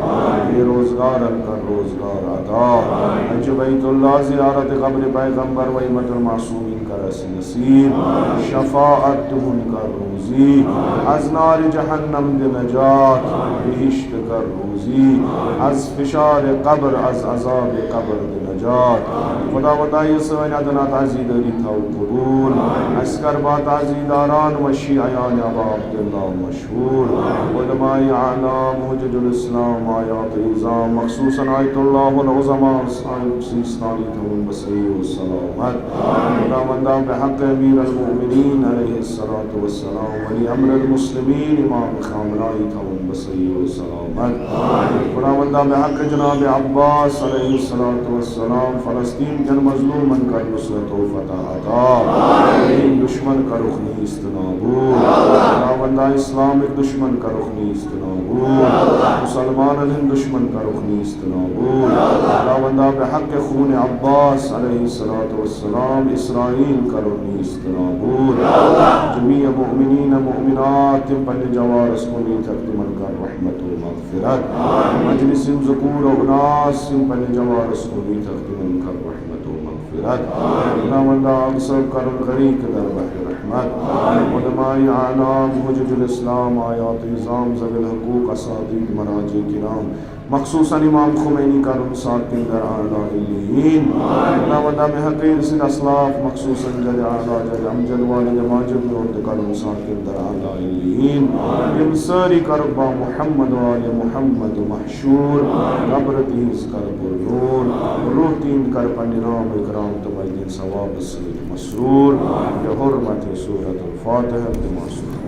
بے روزگارن کر روزگار عطا۔ حج بیت اللہ، زیارت قبر پیغمبر و ائمۃ المعصومین کر اسہِ نصیب، شفاعت تِہُنٛد کر روزی، از نار جہنم دِ نجات، بہشت کر روزی، از فشار قبر، از عذاب قبر دِ نجات۔ خداوندا، یہِ سٲنۍ ادنا تعزیدٲری تھاو قبول۔ اسہِ کر با تعزیداران و شیعیان ابا عبداللہ مشہور، علماء اعلام، حجج الاسلام، آیات عظام، مخصوصاً آیت اللہ العظما صاحب سیستانی تھاوُن بصحیح و سلامت۔ خداوندا، بحق امیر المؤمنین علیہ الصلوۃ والسلام، ولی امر المسلمین امام خامنائی تھاوُن بصحیح و سلامت۔ خداوندا، بحق جناب عباس علیہ الصلوۃ والسلام، فلسطین کٮ۪ن مظلومن کر نصرت و فتح عطا۔ دین دشمن کرُکھ نیست نابود۔ خداوندا، اسلامک دشمن کرُکھ نیست نابود۔ مسلمانن ہٕنٛدۍ دشمن کرُکھ نیست نابود۔ خداوندا، بحق خون عباس علیہ الصلوۃ والسلام، اسرائیل کرُکھ نیست نابود۔ جمیع مؤمنین مؤمنات، تِم پننہِ جوارس کُن ییٚتٮ۪تھ، تِمن کر رحمت و مغفرت۔ مجلس یِم ذکور و اناس، یِم پننہِ جوارس کُن ییٚتٮ۪تھ، تِمن کر رحمت و مغفرت۔ خداوندا، عبد صٲب کرن غریق در بحر رحمت۔ علماء اعلام، حجج الاسلام، آیات عظام، ذوی الحقوق، اساتید، مراجع کرام، مخصوصاً امام خمینی کرن ساکن در اعلی علیین۔ خداوندا، مےٚ حقیٖر سٕنٛدۍ اسلاف، مخصوصاً جد اعلی جد امجد والد ماجد میون تہِ کرن ساکن در اعلی علیین۔ یِم سٲری کرُکھ با محمد و آل محمد محشور، قبر تِہنٛز کر پر نور، روح تِہنٛد کر پننہِ نام اکرام تہٕ مجدِ ثواب سۭتۍ مسرور، بحرمت سورة الفاتحہ تہٕ معصوم۔